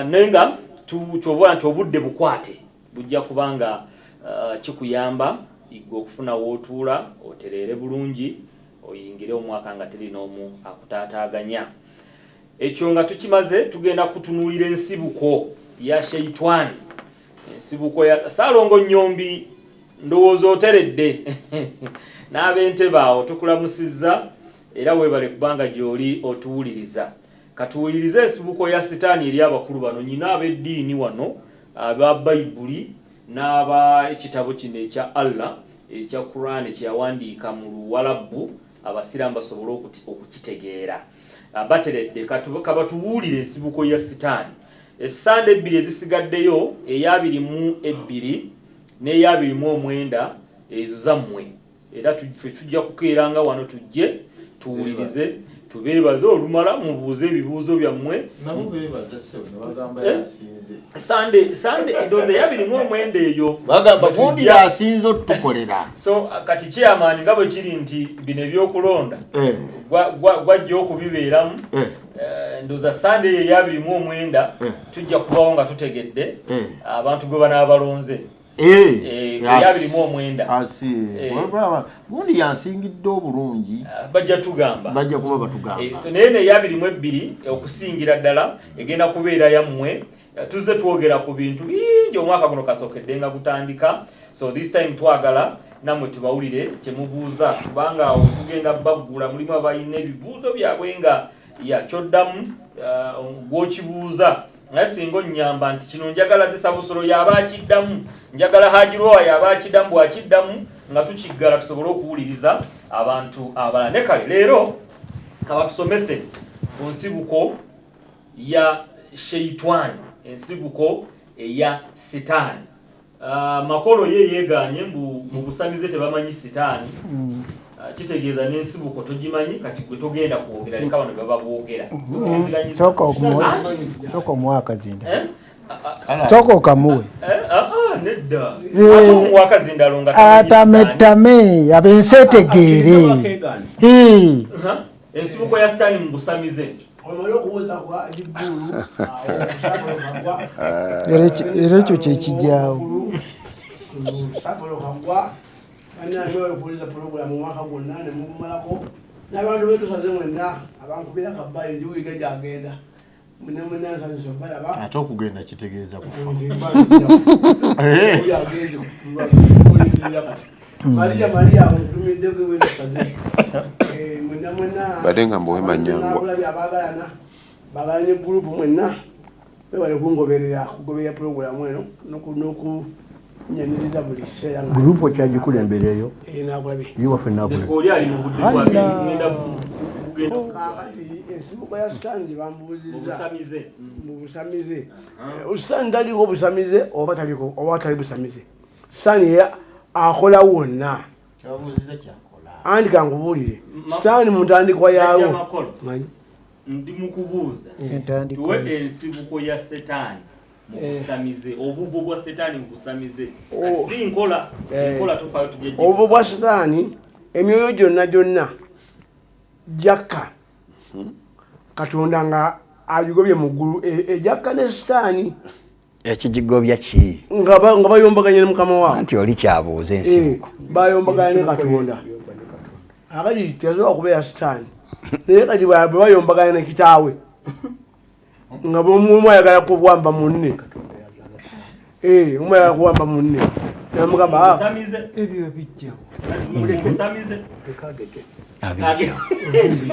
Naye nga kyova nti obudde bukwate bujja kubanga kikuyamba igwe okufuna wootuula otereere bulungi, oyingire omwaka nga teri n'omu akutaataaganya. Ekyo nga tukimaze, tugenda kutunuulira ensibuko ya sheitwani, ensibuko ya Saalongo Nyombi. Ndowooza oteredde n'ab'entebe awo, tukulamusizza era weebale kubanga gy'oli otuwuliriza. Katuwulirize ensibuko ya sitaani eri abakulu bano nyina ab'eddiini wano, aba Bayibuli n'aba ekitabo kino ekya Allah ekya Kuraani kyeyawandiika mu Luwalabbu, Abasiraamu basobole okukitegeera. Bateredde, kabatubuulire ensibuko ya sitaani. Essande ebbiri ezisigaddeyo, eya 22 n'eya 29, ezo zammwe, era ffe tujja kukeeranga wano, tujje tuwulirize, tubeebaze, olumala mubuuze ebibuuzo byammwe. Nabo beebaza ssebo ne bagamba Eh? yasinze. Sande ndowooza eya 29 eyo Bagamba bwe tujja. gundi yasinze otutukolera. So kati chairman, nga bwe kiri nti bino ebyokulonda gwajja okubibeeramu, ndowooza Sande eyo eya 29 tujja kubawo nga tutegedde abantu gwe banaaba balonze. Eya 29. Asi. Gundi yansingidde obulungi. Bajja tugamba. Bajja kuba batugamba. So naye neya 22 okusingira ddala egenda kubeera yammwe. Tuzze twogera ku bintu bingi omwaka guno kasookedde nga gutandika, so this time twagala nammwe tubawulire kyemubuuza, kubanga awo tugenda baggula, mulimu abalina ebibuuzo byabwe nga ya kyoddamu gwokibuuza. Naye singa onnyamba nti kino njagala zisabusolo yaba akiddamu, njagala Hajirowa yaba akiddamu, bwakiddamu nga tukiggala tusobole okuwuliriza abantu abalala. Ne kale leero kabatusomese ku nsibuko ya sheitwani, ensibuko eya sitaani. Makolo ye yeeganye mbu mu busamize tebamanyi sitaani. Kitegeeza n'ensibuko togimanyi. Kati gwe togenda kwogera, leka bano baba boogera. Sooka sooka omuwe akazinda. Eh? Sooka okamuwe. Eh, nedda. Ate omuwa akazindalo nga tamanyi sitaani. Atametame abensi etegeere. Ha? Ensibuko ya sitaani mu busamize. Omale okubuuza kwa Jibbulu. Era ekyo kyekijaawo. Sagolo kagwa bannange, bali kuwuliza pulogulamu omwaka gwonna ne mugumalako n'abantu betusaze mwenna abankubira kabayi nti wiiki gyagenda mwenna mwenna, nsanyusa balaba. Ate okugenda kitegeeza kufa. Oyo agenze kulindirira kati Maria, Maria ntumiddeko ewetusaze mwenna mwenna. Badde nga mbuwe manyangwa. Nabulabye abaagalana bagalanye gurupu mwenna, webale kungoberera, kugoberera pulogulamu eno n'okunyaniriza buli kiseera nga Gurupu okyagikulembereyo? Nakulabye. Iwaffe nakule. Oli ali mu budde bwa ngenda kugenda. Kakati ensibuko ya sitaani gye mu bambuuzizza busamize. Mu busamize, sitaani taliko busamize oba taliko oba tali busamize? Sitaani ye akola wonna. Babuuziza kyakola. Anti kankubuulire, sitaani mu ntandikwa Jjajja yaawo Makolo. Manyi. Ndi mu kubuuza. Entandikwa. Tuwe ensibuko ya setaani mu busamize, obuvu bwa setaani mu busamize. Kati si nkola, enkola tufaayo tujja. Obuvo bwa sitaani, emyoyo gyonna gyonna jakka Katonda nga agigobye mu ggulu, ejakka ne sitaani. Ekigigobya ki? Nga bayombaganye ne mukama waabwe. Anti oli kyabuuza ensibuko. Bayombaganye ne Katonda. Akati teyasobola kubeera sitaani, naye kati bwe bayombaganya ne kitaawe nga omu ayagala kuwamba munne, omu ayagala kuwamba munne namugamba, "Ah, Busamize. Ebyo bijjawo. Busamize. Abijja.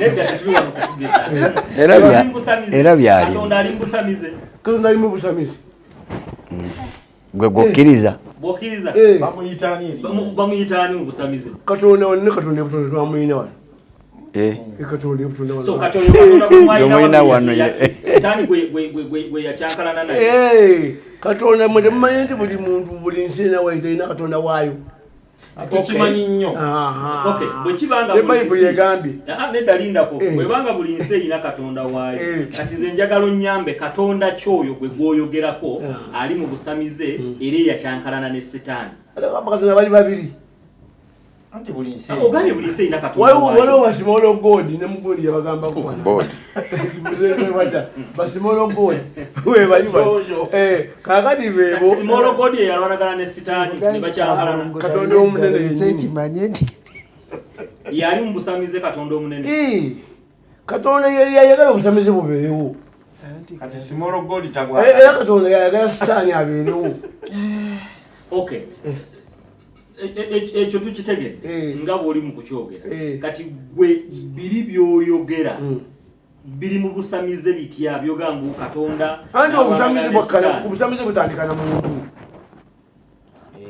Nedda, tetuli wano kutugenda. Era Ali mu busamize. Era byalimu. Katonda ali mu busamize. Katonda ali mu busamize. Gwe gwokkiriza. Bw'okkiriza. Bamuyita ani eri? Bamuyita ani mu busamize? Katonda wano ne Katonda ebutonda twamuyina wano. Katonda ebutonda wano. So Katonda, Katonda gwe Gwe mulina wano Sitaani gwe yakyankalana naye. Katonda mwe temumanyi nti buli muntu, buli nsi ena waita erina katonda waayo? Tukimanyi nnyo. Aha. Okay, bwe kiba nga Ne buli Bayibuli egambye. Ah, nedda, lindako. Bwebanga buli nsi erina katonda waayo, kati nze njagala onnyambe, katonda kyoyo gwe gwoyogerako ali mu busamize era eyakyankalana ne sitaani? Ate bakatonda bali babiri. Anti buli nsi Ogambye buli nsi erina Katonda Waliwo waayo. basimolo god ne mugundi yabagambako wano. Basimolo god webali kakati bebo Small God ye yalwanagana ne Sitaani ne bakyankalana. Katonda omunene Ensi yennyini. ekimanye nti Yali mu busamize Katonda omunene. Eh, Katonda yayagala obusamize bubeerewo. Kati small god Era Katonda yayagala Sitaani abeerewo. Okay. Ekyo tukitegedde Eh. nga bw'oli mu kukyogera. Eh. Kati gwe biri by'oyogera Mm. biri mu busamize bitya byogamba mbu Katonda Anti obusamize n'alwanagana ne bwakkana Sitaani. obusamize butandika na muntu.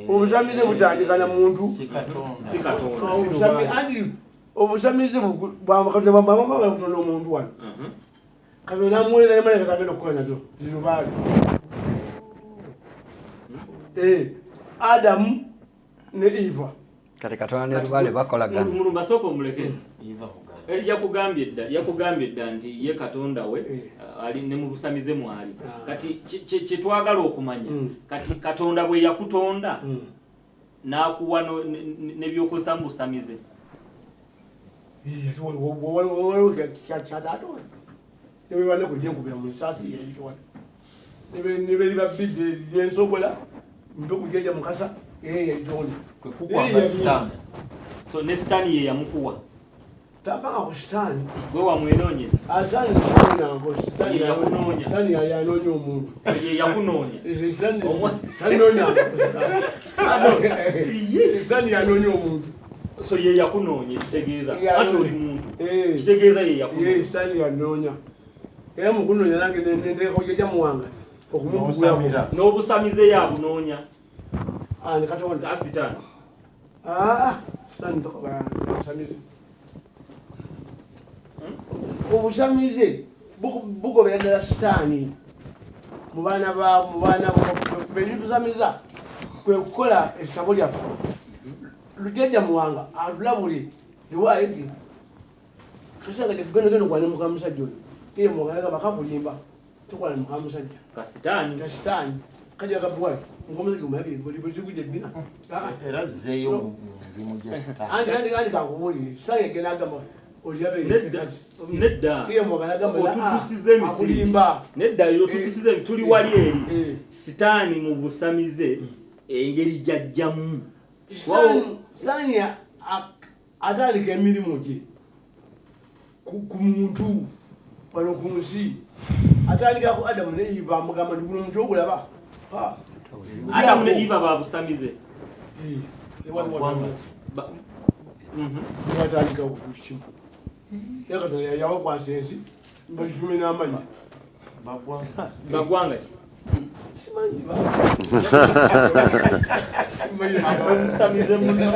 Obusamize butandika na muntu. Si Katonda. Si Katonda. Anti obusamize bwa Katonda bwamala kutonda omuntu wano. Mhm. Katonda amuweereza ne malayika z'agenda okukola nazo zirubaale. Eh, Adamu ne Eva. Kati Katonda ne Lubaale bakolagana. Mulumba sooka omuleke. Eva Mugala. Yakugambye dda nti ye Katonda we Eh. ali ne mu busamize mwali. Ah. Kati kye twagala okumanya Mm. kati Katonda bwe yakutonda Mm. n'akuwa n'ebyokozesa mu busamize. Waliwo kyatatonda nebebana kujenkubira mu nsaasi yeyitwala neberiba bidde lyensogola mpe kujeja mukasa eyeyatonda Kwe kukwanga Sitaani. So ne Sitaani ye yamukuwa. tapanga ku sitaani. Gwe wamwenoonyeza. Sitaani sitonanko Ye yakunoonya. sitaani yanoonya omuntu. Ye yakunoonya. Tanoonya. Ye. Sitaani yanoonya omuntu. So ye yakunoonya kitegeeza Ye anti oli yanoonya. muntu. Eh. Kitegeeza ye Ye yakunoonya. sitaani yanoonya era mukunoonya nange nendeka jeja muwanga okumugulako. N'osamira. N'obusamize ye abunoonya. Ani Katonda? Nga Sitaani. Ah, sitaani obusamize. Obusamize bugobera ddala sitaani mu baana ba mu baana betusamiza kwe kukola essabo lyaffe. Lujjajja Muwanga atulabule liwaayegi kasanga genda okwana muka musajja oyo ye Muwanga nagamba kakulimba tokwana muka musajja. Ka Sitaani. Nga sitaani kajja kabuwayi muka musajja omulabye bwekigudde ebbina. Ah, Era azzeeyo mu mirimu gya Sitaani. Anti anti anti kakubuulire sitaani yagenda agamba Nedda. Nedda. Otukusiza emisinde. Akulimba. Nedda otukusiza tuli wali eri. Eh. Sitaani mu busamize engeri gy'ajjamu. Sitaani atandika emirimu gye ku muntu wano ku nsi atandikako Adamu ne Eva amugamba nti guno omuntu ogulaba. Ha. Adamu ne Eva ba busamize. Eh, waliwo Mhm. watandika kukimu era Katonda yabakwasa ensi bakitume n'amannya. Bagwanga. Bagwanga ki? Simanyi ba Omusamize muno.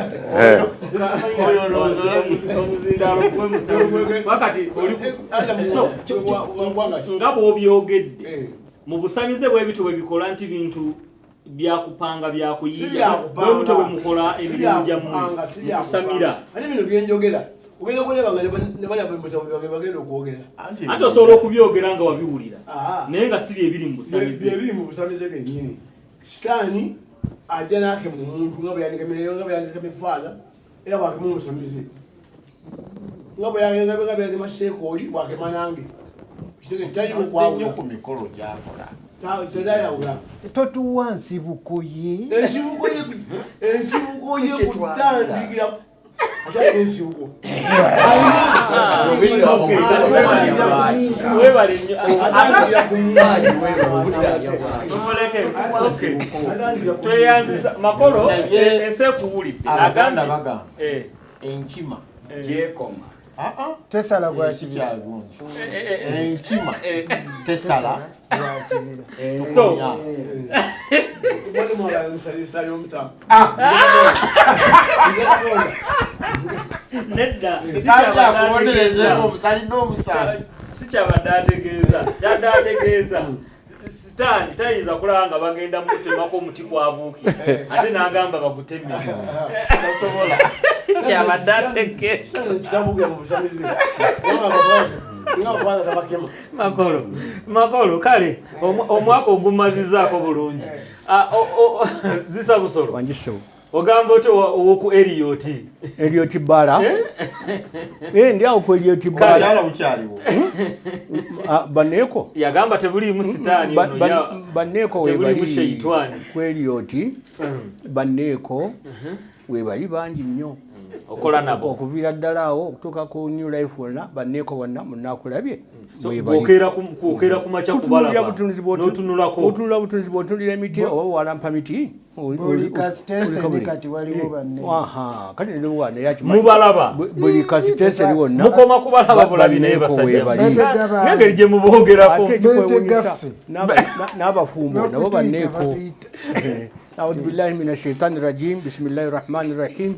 Oyo olowooza olabye. Omuzindaalo gwe musamize. Wakati oli So, nga bw'obyogedde Eh. mu busamize bwe bityo bwe bikola nti bintu byakupanga byakuyiiya bwe mutyo bwe mukola emirimu gyammwe mu kusamira. Ate bino byenjogera ogenda kulaba nga ne bali abemutabo bagenda okwogera. Anti Ate osobola okubyogera nga wabiwulira Ah. naye nga si bye biri mu busamize. Byebiri mu busamize byennyini. Sitaani ajja n'akema omuntu nga bwe yandikemye faaza era bwakema omusamize nga bwe yandikema seekooli bwakema nange. Kitege tali Azze nnyo okwawula ku mikolo gy'akola. Tedayawula. Totuwa nsibuko ye. Ensibuko ye kutandikira ate ensibuko Weebale nnyo. atandikira ku Tumuleke. Okay. atandikira ku Tweyanziza Makolo. Naye- Ensi ekuwulidde. Abaganda Agambye bagamba Eh, enkima. Gyekoma. Ah, ah. Tesala gwa Si kibira. kyalungi. eh, eh, Enkima eh. tesala. Gwa kibira. So, Wali mwala nsalisali omutamu. Nedda Sitaani akubonerezeemu sikyabadde omusalidde omusango. sikyabadde ategeeza kyadde ategeeza Sitaani tayinza kulaba nga bagenda mutemako omuti kwabuuki ate n'agamba baguteme. Tasobola. Kyabadde ategeeza. Kitabuge mu busamize. Singa abafaza tabakema. Makolo, Makolo, kale omwaka ogumazizaako bulungi. Ah, zisa busolo. Wangiso. Ogamba otya owoku Eliot? Eliot Bala. Eh, ndi awo ku Eliot Bala. Obukyala bukyaliwo. Ah, Baneeko. Yagamba tebuliimu sitaani ono Baneeko tebuliimu webali sheitwani. ku Eliot. Baneeko webali bangi nnyo. Okola nabo. Okuviira ddala awo okutuuka ku New Life wonna, baneeko bonna munakulabye. So, Webali. bw'okeera ku makya Kutunuulira kubalaba, butunuzi n'otunulako. Otunula butunuzi bw'otunulira emiti oba walampa miti. Buli kasitenseni kati waliwo banne. Aha, kati ne bwana yakimanyi. Mubalaba. Buli kasitenseni wonna. Mukoma kubalaba bulabi naye Banneeko basajja. weebali. Beetega bangi. N'engeri gye muboogerako. Ate ekikwewuunyisa, Beetega ffe. n'abafumbo nabo N'okutuyita banneeko. batuyita. Audhu billahi mina shaitani rajim bismillahi rahmani rahim.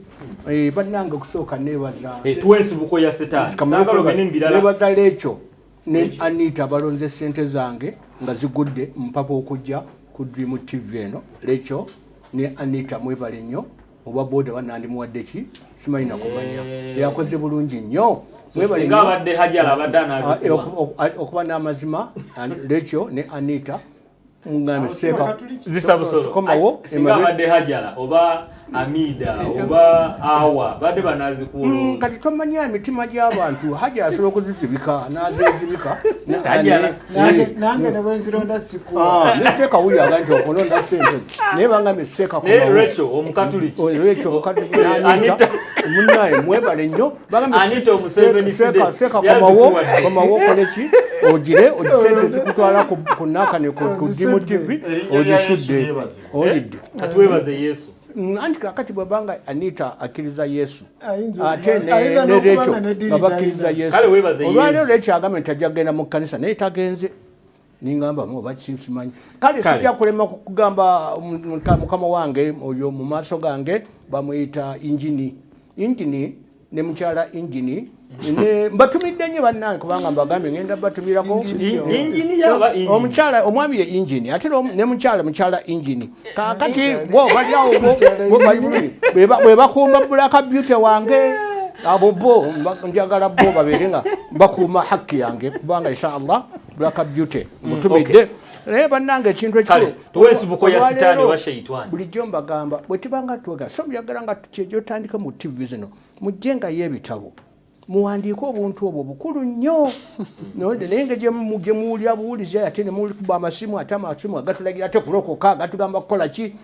Bannange okusooka neebaza Tuwe ensibuko ya sitaani. Saagala ogende mu birala. neebaza Leekyo ne Anita balonze ssente zange nga zigudde mpapa okujja ku Dream TV eno. Leekyo ne Anita mwebale nnyo. Oba boda banandimuwadde ki simanyi nakumanya. Yakoze bulungi nnyo. So, Mwebale singa nnyo. abadde Hajara abadde anaazikuwa. Okuba n'amazima, Leekyo ne Anita mugambe seeka Zisa busolo. Komawo, Singa emabe. abadde Hajara oba Amida oba Awa badde banaazikuwa olowooza. Kati tomanya emitima gy'abantu. Hajara asobola okuzizibika n'azeezibika. Hajara. Nange ne bwe nzironda sikuwa. Ne seeka wuyo aga nti okulonda ssente. Naye bangambye seeka Naye komawo. Rachel omukatuliki. Rachel omukatuliki ne Anita. Anita. Munnaye mwebale nnyo. Bagambye Anita Omuseveni Side. seeka komawo, Yazikuwadde. komawo okole ki? Ogire, sente zikutwala ku Nakane, ku Dimu TV, Erinnya lya Yesu ozisudde. lyebazibwe. Owulidde. Katwebaze Yesu. Anti kakati bw'abanga Anita akkiriza Yesu, Ayinza ate ayinza ne n'okuba Rachel nga n'eddiini nga bakkiriza talina. Yesu. Kale weebaze Olwaleero Yesu. Rachel agambye nti ajja kugenda mu kkanisa naye tagenze. Ningamba mu oba simanyi. Kale Kale. sijja kulema kugamba mukama wange oyo mu maaso gange bamuyita Injini. Injini ne mukyala Injini. Ne mbatumidde nnyo bannange kubanga mbagambye ngenda batumirako. Injini yaba injini. Omukyala omwami ye injini ate ne mukyala injini. Kaakati bo bali awo bo bali bulungi. Bwe bakuuma Black Beauty wange. Abo bo njagala bo babeere nga bakuuma haki yange kubanga inshallah Black Beauty mutumidde. Naye bannange ekintu ekikulu. Kale, tuwe ensibuko ya Olwaleero, sitaani oba sheitwani. Bulijjo mbagamba bwe tubanga twogera, so njagala nga kyejotandika mu TV zino mujjengayo ebitabo. Muwandiike obuntu obwo bukulu nnyo. Naye nga gye muwulira buwulize ate ne mukuba amasimu, ate amasimu agatulagira ate kulokoka, agatugamba kukola ki?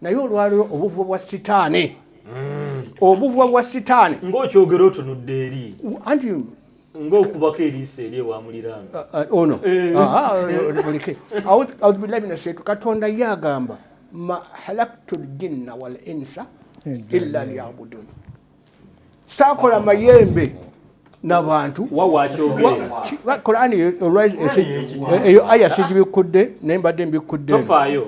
Naye olwaleero obuvu bwa sitaani. Obuvu bwa sitaani. Ng'okyogera otunudde eri. Anti Ng'okubako eriiso eri ewa muliraano. Ono. Muleke. A'udhu billahi minash shaitani. Katonda ye agamba, ma halaktu l-jinna wal insa illa liya'budun. Saakola mayembe n'abantu. Wa wakyogerera. Qur'ani eyo aya sigibikkudde, naye mbadde mbikkudde. Tofaayo.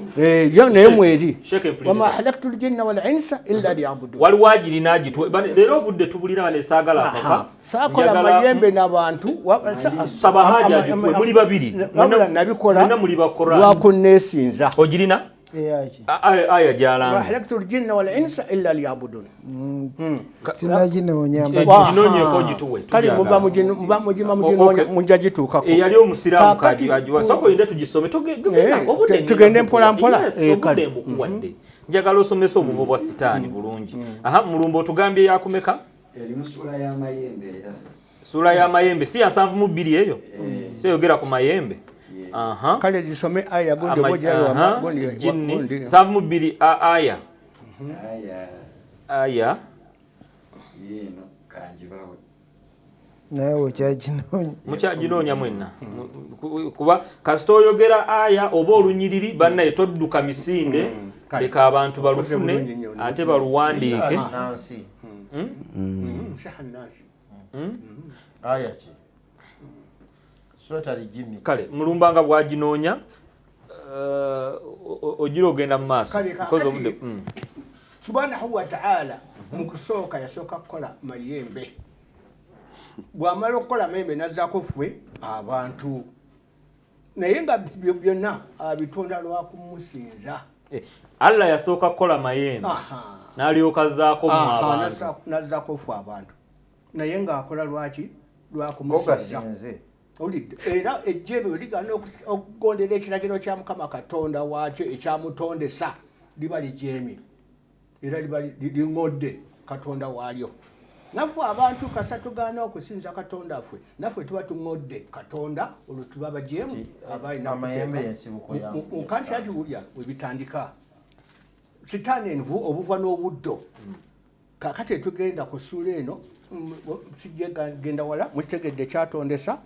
Yo naye mweri. Sheikh Mpuliriza. Wama halaktu l-jinna wal insa illa liya'budun. Waliwo agirina agituwe. Bane, leero obudde tubulira bano esaagala apapa. Saakola Njagala mayembe n'abantu. Saba haja agikuwe. Muli babiri. Wabula nabikola Mwenna muli ba Qur'ani. lwakunneesinza. Ogirina? Eyaki? Aya gy'alanga. Wa halaktu l-jinna wal insa illa liya'budun. Sinaginoonya Ginoonyeeko gituwe, Kale tugyagala. muba muba mugima muginoonya, mujja gituukako. Eyali omusiraamu Kaakati kagiwa. Sooka oyinde tugisome. Obudde Tugende ngenda mpola kukuwa. mpola. Yes, Kale. obudde mbukuwadde. Njagala osomese obuvo bwa sitaani bulungi. Aha, Mulumba otugambye yakumeka? Eri mu ssuula y'amayembe era. Ssuula y'amayembe, si ya 72 eyo? Si eyogera ku mayembe? Aha. Kale gisome aya gundi oba ogiraba gundi, Jinni. gundi. 72, aya. Aya. Aya. Yeeno, kangibawe. Naye okyaginoonya. Mukyaginoonya mwenna. Kuba kasita oyogera aya oba olunyiriri bannaye todduka misinde, Kale. leka abantu balufune Okoze bulungi nnyo. ate baluwandiike. Nansi. Sheikh Nansi. Aya ki? Sweta lijini. Kale mulumba nga bw'aginoonya, ogira ogenda mu maaso. Kale, Because kakati obudde, Subhanahu wa ta'ala mu kusooka yasooka kukola mayembe. Bw'amala okukola mayembe n'azzaako ffe abantu. Naye nga byonna abitonda lwa kumusinza. Allah yasooka kukola mayembe. N'alyoka azzaako mu abantu. N'azzaako ffe abantu. Naye ng'akola lwaki? Lwa kumusinza. Gogasinze. Owulidde? Era ejjembe bwe ligaana okugondera ekiragiro kya Mukama Katonda waakyo ekyamutondesa, liba lijeemye. Era liba liŋŋodde Katonda waalyo. Naffe abantu kasa tugaana okusinza Katonda ffe, naffe tuba tuŋŋodde Katonda, olwo tuba bajeemu abalina Amayembe y'ensibuko ya kanti ati wulya webitandika sitaani envu obuva n'obuddo. Kakati tugenda ku ssuula eno, sijje genda wala, mukitegedde kyatondesa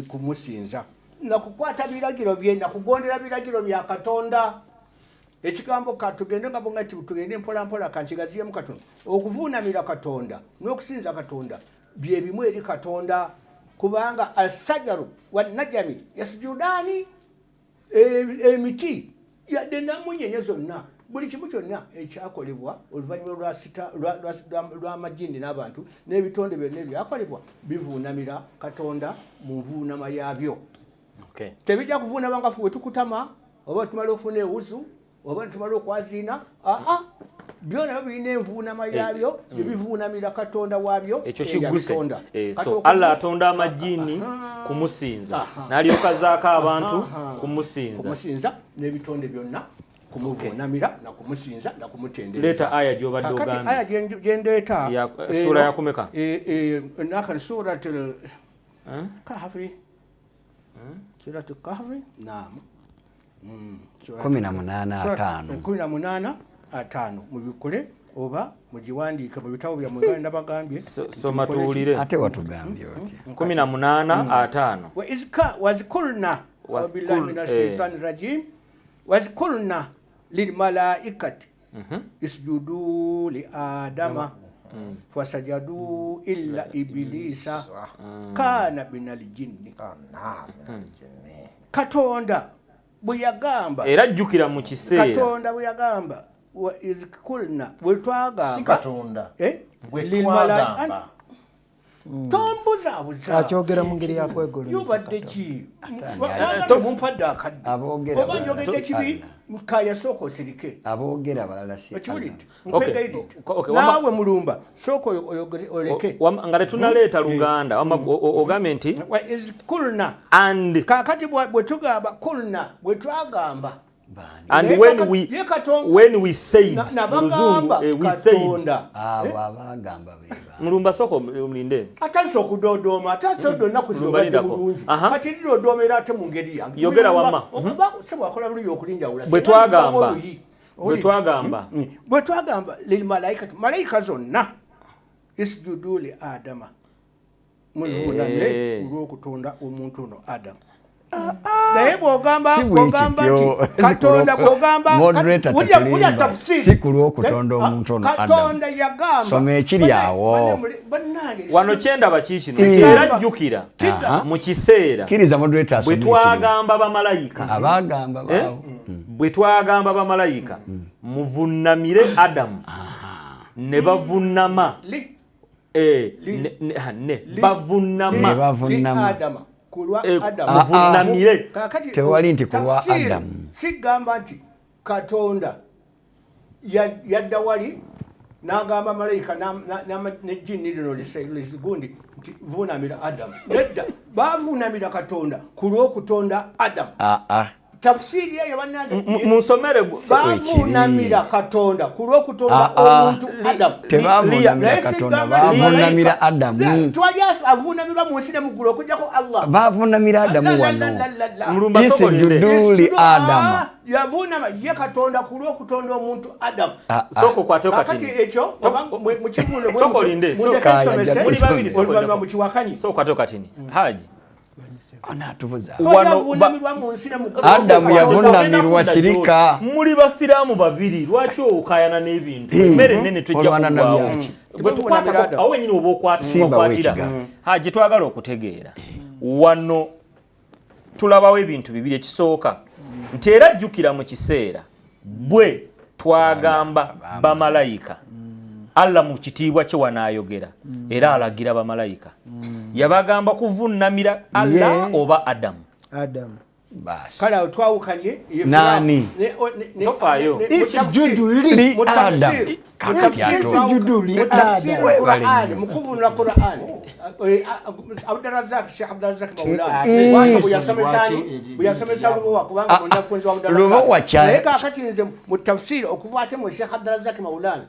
kumusinza nakukwata biragiro bye, nakugondera biragiro bya Katonda. Ekigambo ka tugende nga bonga nti tugende mpola mpola, kankigaziyemu katono. Okuvuunamira Katonda n'okusinza Katonda bye bimu eri Katonda, kubanga asajaru wanajami yasujudani, emiti yadde namunyenye zonna, buli kimu kyonna ekyakolebwa oluvannyuma lw'amajini n'abantu n'ebitonde byonna ebyakolebwa bivuunamira Katonda mu nvuunama yaabyo. Tebijja kuvuunama nga ffe bwe tukutama oba tumala okufuna ewuzu oba tumala okwaziina. Aa, byona birina envuunama yaabyo, ebivuunamira Katonda waabyo. Ekyo kigguse. So Allah atonda amajini kumusinza, n'alyoka zaako abantu kumusinza, kumusinza n'ebitonde byonna kumuvuunamira nakumusinza nakumutendereza. Leeta aya gy'obadde ogambye. Aya gyendeeta sura yakumeka? Naka Suratul Kahfi. Suratul Kahfi, naam. 18:50. 18:50, mubikole oba mugiwandiike mu bitabo byammwe nga nabagambye. Soma tuwulire. Ate watugambye otya? 18:50. Wazikulna billahi minash shaitani rajim, wazikulna lilmalaikati isjudu li adama fasajadu illa ibilisa kana minal jinni. Katonda bwe yagamba, era jjukira mu kiseera Katonda bwe yagamba kulna, bwe twagamba si Katonda bwe twagamba tombuzaabuza. Akyogera mu ngeri yakwegulumiza. Yobadde ki mumpadde akadde oba njogedde kibi, kaya sooka osirike. Aboogera balala si okiwulidde, nkwegayiridde naawe Mulumba, sooka oleke. Nga tetunaleeta Luganda, ogambye nti kulna and kakati bwe tugamba kulna, bwe twagamba and when we said nabagamba Katonda abo abagamba beba Mulumba soko omulinde. Atandise okudodooma, atandise olunaku zino obadde bulungi, kati lidodoomera ate mu ngeri yange. Yogera wamma. Okuba sebo akola luyi okulinjawula. Bwe twagamba, bwe twagamba, bwe twagamba lilmalaika, malayika zonna isjudu li adama, muvuunamire olw'okutonda omuntu ono Adamu. Naye bw'ogamba bw'ogamba nti Katonda, bw'ogamba wulya tafsiri, si ku lw'okutonda omuntu ono Katonda yagamba. Soma ekiri awo. Wano kyendaba kiikino, era jjukira mu kiseera kkiriza moderator bwe twagamba bamalayika, abagamba baawo, bwe twagamba bamalayika muvunnamire Adamu, ne bavunnama, ne bavunnama Muvunnamire. Tewali nti kulwa Adamu. Sigamba nti Katonda yadda wali n'agamba malayika nejjini lino lisigundi nti vuunamira Adamu. Nedda, bavuunamira Katonda ku lw'okutonda Adamu. Tafsiri eyo bannange munsomere. Bavuunamira Katonda ku lw'okutonda omuntu Adamu. Tebavuunamira Katonda, bavuunamira Adamu. Twali avuunamirwa mu nsi ne mu ggulu okuggyako Allah. Bavuunamira Adamu wano. Isjudu li Adama. Yavuunama ye Katonda ku lw'okutonda omuntu Adamu. Sooka okwate kakati ekyo mukivuune mundeke oluvannyuma mukiwakanyi. Sooka okwate katini. Haji Adamu yavunamirwa sirika. Muli basiraamu babiri, lwaki okayana n'ebintu? Emmere ennene tujja kugwawo. Bwe tukwatako awo wenyini oba okwatira. Haji, twagala okutegeera wano tulabawo ebintu bibiri. Ekisooka nti era jjukira mu kiseera bwe twagamba bamalayika, Allah mu kitiibwa kye wanaayogera era alagira bamalayika, yabagamba kuvunnamira Allah oba Adamu? Adamu. Basi. Kale awo twawukanye. Nani? Tofaayo. Isjudu li Adam. Kakati ate Isjudu li Adam. Webale nnyo. Mukuvunula Qur'an, Abdurazak, Sheikh Abdurazak Maulana, Ate bwatyo bwe lwaki yasomesa ani, eri- bwe yasomesa Lubowa, kubanga Ah, munafunzi wa Lubowa Naye kaakati nze mu tafsiri okuva ate mu Sheikh Abdurazak Maulana,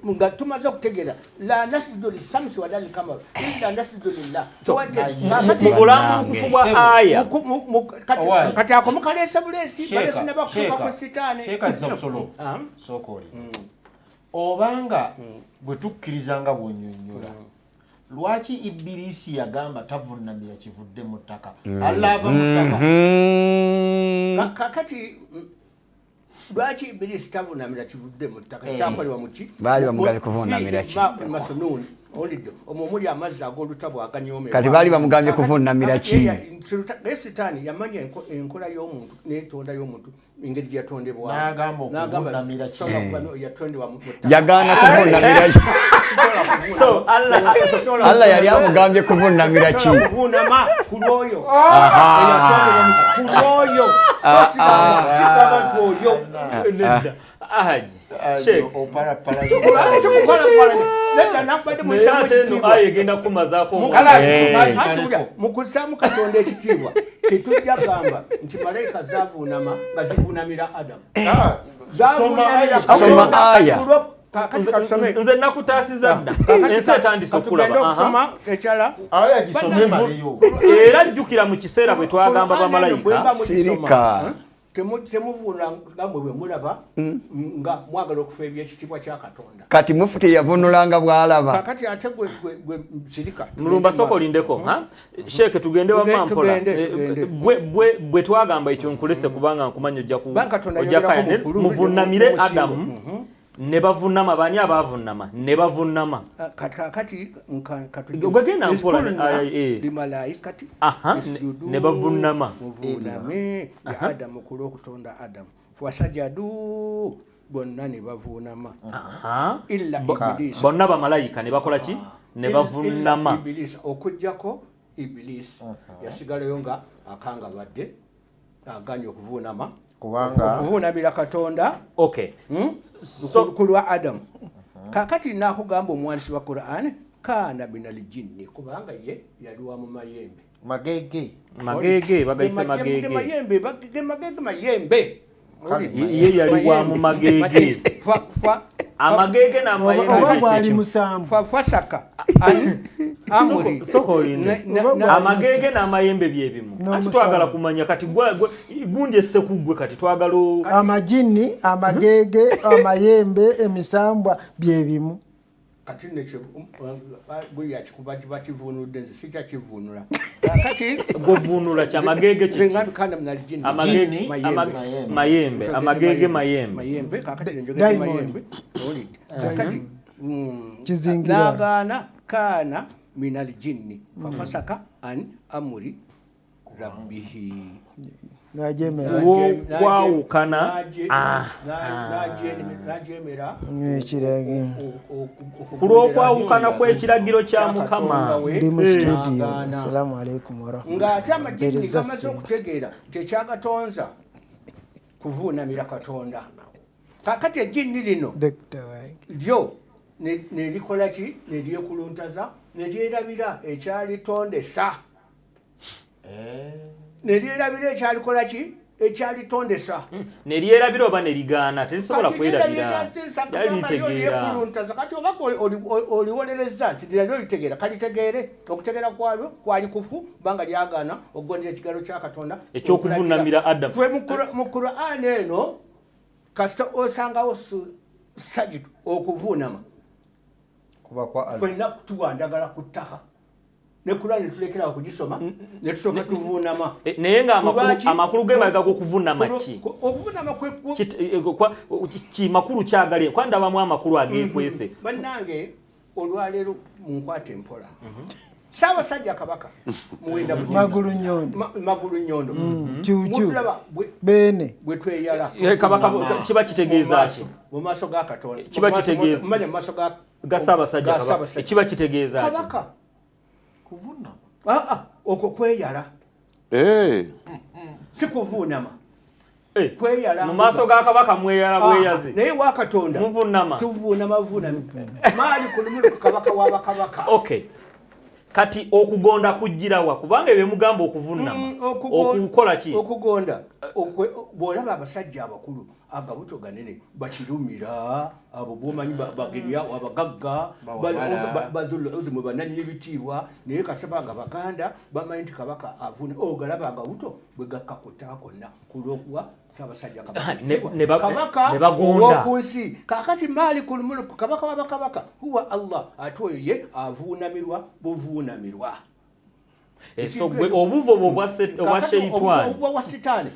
nga tumaze okutegeera, la nasjudu lishamsi wala lilkamar illa nasjudu lillah. Mu bulambulukufu bwa aya. Owaaye. Kati ako mukaleese buleesi, Sheeka, balesi nabakutuuka ku Sheeka, sitaani. Sheeka Zabusolo, Ah. sooka oli. Obanga bwe tukkiriza nga bw'onnyonnyola, lwaki Ibirisi yagamba tavunnamira kivudde mu ttaka? Allah ava mu ttaka. Kakati lwaki Ibirisi tavunamira kivudde mu ttaka kyakolebwa muki? Baali bamugambye kuvunnamira ki? Masununi, owulidde? Omwo muli amazzi ag'olutabu aganyoomebwa. Kati baali bamugambye kuvunnamira ki? Naye sitaani yamanya enkola y'omuntu n'entonda y'omuntu, engeri gye yatondebwamu. N'agamba okuvunnamira ki? Sobola kuba yatondebwa mu ttaka. Yagaana kuvunnamira ki? So Allah Allah yali amugambye kuvunnamira ki? Sobola kuvuunama ku lw'oyo Aha. eyatondebwa ku lw'oyo, so sigamba nti oyo. Nedda. Ahaji. Sheikh. Opalapala. Nedda, nakubadde Naye mussaamu ate eno ekitiibwa. aya egenda kumazaako Ate mu kussaamu Katonda ekitiibwa, tetujja gamba nti malayika zavuunama nga zivuunamira Adamu, zavuunamira Soma Katonda. aya. Kakati katusome. Nze nakutaasiza dda, Kakati ensi etandise katugende okulaba. Aha. okusoma ekyala. Aya gisome maleyo. Era jjukira mu kiseera bwe twagamba bamalayika. Sirika. Temuvuuna nga mwe bwe mulaba nga mwagala okufa ebyekitiibwa kya Katonda. Kati mufuti yavunulanga bw'alaba. Kakati ate gwe sirika. Mulumba, soko olindeko ha? Sheeke, tugende wamma mpola. Tugende, tugende. Bwe twagamba ekyo, nkulese kubanga nkumanya ojja ku Kubanga Katonda ojja ayogerako kaya. mu Fulubi Muvunnamire ne mu Musingo. Adamu ne bavunnama. Bani abavunnama ne bavunnama? Kakati Gwe genda mpola, aya, eh. Limalaikati Aha, isjudu, ne bavunnama. Muvuuname ya Adamu ku lw'okutonda Adamu, fasajadu, bonna ne bavuunama, Aha. illa Ibilisi. Bonna bamalayika ne bakola ki? Ne bavunnama. Illa Ibilisi, okugjako Ibilisi, yasigalayo nga akangabadde, aganye okuvuunama, Kubanga okuvuunamira Katonda. Okay. Ku lwa Adamu. Kakati nakugamba omuwandisi wa Quran, kaana minal jinni, kubanga ye yali wa mu mayembe. Magege. Mageege, bagayise mageege. Mayembe, magege, mayembe. Ye yali wa mu mageege. Amageege n'amayembe Oba bye gwali kiki? musanvu. Fasaka an amuri. Soko olinde. Amageege n'amayembe byebimu. Ati N'omusanvu. twagala kumanya kati gundi essekuggwe, kati twagala Amajini, amageege, amayembe, emisambwa byebimu. Kati nekyo gwe bakivunudde, nze sikyakivuunula kati. Govunula ki? Amageege Nze kiki? ngambye kaana minal jinni. Amageege, Mayembe. mayembe, amageege, mayembe. Mayembe. Kakati njogedde Diamond. mayembe, owulidde? Kakati Kizingira. nagaana, kaana minal jinni fafasaka an amuri rabbihi. Najemera. Kwawukana. Ah. Najemera. Ekiragiro. Ku lw'okwawukana kw'ekiragiro kya Mukama. Ndi mu studio. Assalamu alaikum warahmatullahi. Ng'ate amajini Mpereza gamaze ssente. okutegeera tekyagatonza kuvuunamira Katonda. Kakati ejjini lino Dokita wange. lyo nelikola ki? Nelyekuluntaza, nelyerabira ekyalitondesa, nelyerabira ekyalikola ki, ekyalitondesa. Neryerabira oba nerigaana? Terisobola Kati kwerabira. lyerabira ekyalitondesa, Lyali kubanga lyo litegeera. lyekuluntaza. Kati oba oliwolereza nti nalyo litegeera, kalitegeere, okutegeera kwalyo kwali kufu, kubanga lyagaana okugondera ekigalo kya Katonda. Ekyokuvunamira Adamu. Ffe mu Qur'an eno, kasita osangawo sajidu, okuvuunama, Kuba kwa Allah. Ffenna tuwandagala ku ttaka ne Qur'an netulekerawo okugisoma, netusooka tuvuunama. Naye nga Lwaki? amakulu g'emabega g'okuvunama ki? Okuvunama Ki makulu kyagale kwandabamu amakulu ageekwese? Bannange, olwaleero munkwata empola. Ssaabasajja Kabaka Muwenda Mutima. Magulu Nyondo. Magulu Nyondo. Kyukyu. Mutulaba Beene. bwe tweyala. Kabaka kiba kitegeeza ki? Mu maaso ga Katonda. Kiba kitegeeza- Manya, mu maaso ga Ga Ssaabasajja ga Kabaka. Ssaabasajja. Kiba kitegeeza ki? Kabaka. Kuvunama. Ah, ah, okwo kweyala. Eh. Si kuvuunama. Eh, Kweyala mu maaso ga kabaka mweyala bweyazi. Naye wa Katonda Muvunama. Tuvuunama vuunami. Maali kulumuluku kabaka w'abakabaka. Okay. Kati okugonda kujjirawa kubanga ebyo mugamba okuvunama. Okukola ki? Okugonda. Bw'olaba abasajja abakulu agabuto ganene bakirumira abo bomanyi bagenya abagagga bazuluzimu banannyini bitiibwa naye kasaba nga Baganda bamanyi nti kabaka avuna ogalaba agabuto bwe gakka ku ttaka konna ku lw'okuwa Ssaabasajja Kabaka ekitiibwa. Kabaka ow'oku nsi. Kaakati Maalikul Mulk, kabaka w'abakabaka, huwa Allah, ate oyo ye avuunamirwa buvuunamirwa. So gwe obuvo bwo obwa sheitwani obuvo bwa sitaani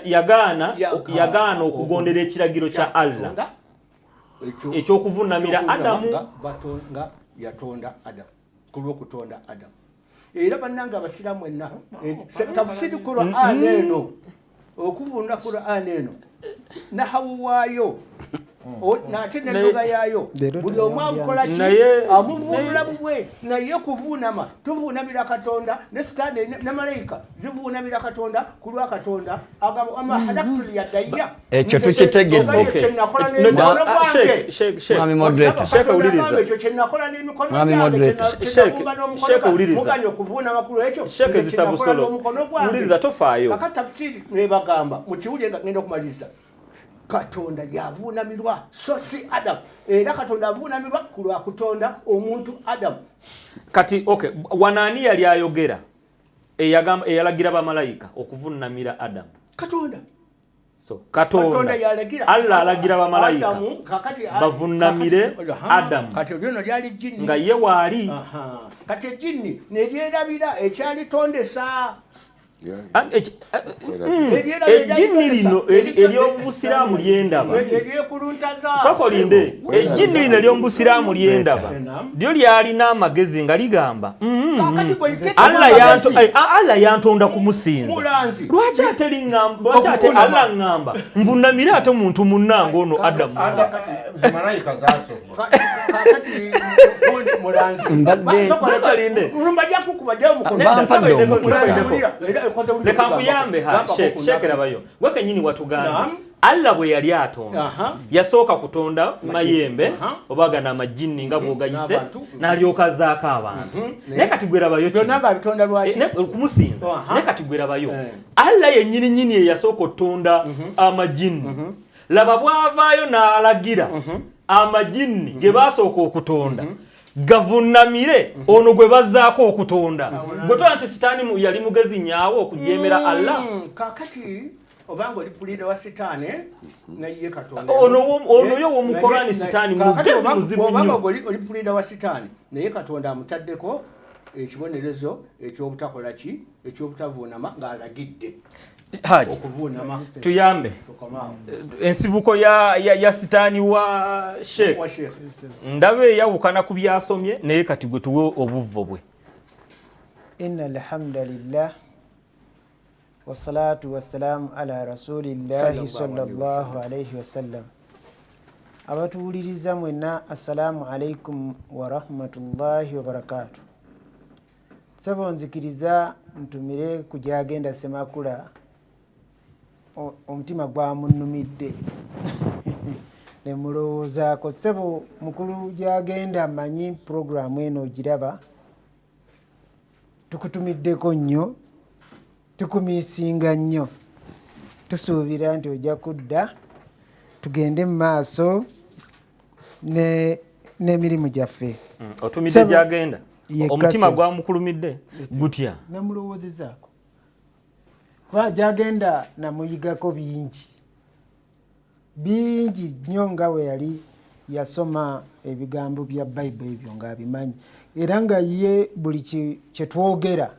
yagaana okugondera ekiragiro kya Allah eky'okuvunamira Adamu nga yatonda Adamu ku lw'okutonda Adamu. Era bannange abasiraamu enna tafsiri Qur'an eno okuvunda Qur'an eno nahawu waayo nate n'ennoga yaayo buli omu amukola ki amuvuunula bubwe naye kuvuunama tuvuunamira Katonda ne sitaani ne malayika zivuunamira Katonda ku lwa Katonda agamba ama halaktu liyadayya ekyo tukitegedde. Mwami moderator, ekyo kye nakola n'emikono gyange muganya okuvuunama ku lwekyo kyenakola n'omukono gwange. Tofaayo. Kakati tafsiri nebagamba mukiwulire nga ngenda okumaliriza. Katonda yavuunamirwa so si Adamu, era Katonda avuunamirwa ku lwa kutonda omuntu Adamu. Kati okay, wanaani yali ayogera eyalagira bamalayika okuvuunamira Adamu? Katonda. So Katonda yalagira Allah alagira bamalayika bavunnamire Adamu. Kati olyo lyali jinni nga ye waali. Kati ejjinni ne lyerabira ekyalitondesa. Ejjinni lino ery'obusiraamu lyendaba. Sokolinde, ejjinni lino ery'obusiraamu lyendaba lyo lyalina amagezi nga ligamba Allah yantonda kumusinza, lwaki ate Allah ŋŋamba nvunnamire ate muntu munnange ono Adamu? Leka nkuyambe sheekerabayo gwe kennyini watugamba Allah bwe yali atonda yasooka kutonda mayembe oba gana amajjinni nga bw'ogayise n'alyoka azzaako abantu. Naye kati gwerabayo kumusinza. Naye kati gwerabayo Allah yennyini nnyini ye yasooka otonda amajjinni. Laba bw'avaayo n'alagira amajjinni ge baasooka okutonda gavunnamire ono gwe bazzaako okutonda. Gwe tola nti sitaani yali mugezi nyaawo okujeemera Allah. Kaakati obanga oli puliida wa sitaani naye Katonda ono yo w'omukorani sitaani mugezi muzibu nnyo. Obanga oli puliida wa sitaani naye Katonda amutaddeko ekibonerezo eky'obutakola ki eky'obutavuunama ng'alagidde okuvuunama. Tuyambe ensibuko ya sitaani wa Sheikh ndaba eyawukana ku byasomye naye kati gwe tuwe obuvvo bwe. Inna alhamdulillah wassalatu wassalamu ala rasulillahi sallallahu alayhi wasallam. Abatuwuliriza mwenna, assalamu alaikum warahmatullahi wabarakatuh. Ssebo nzikiriza ntumire ku gyagenda Ssemakula, omutima gwamunnumidde ne mulowoozaako. Ssebo mukulu gyagenda, mmanyi puroguramu eno ogiraba, tukutumiddeko nnyo, tukumiisinga nnyo, tusuubira nti ojja kudda tugende mu maaso n'emirimu gyaffe. Otumidde gyagenda, omutima gwamukulumidde gutya? Namulowoozezaako kuba gyagenda namuyigako bingi bingi nnyo nga bwe yali yasoma ebigambo bya Bayibuli ebyo ng'abimanyi, era nga ye buli kyetwogera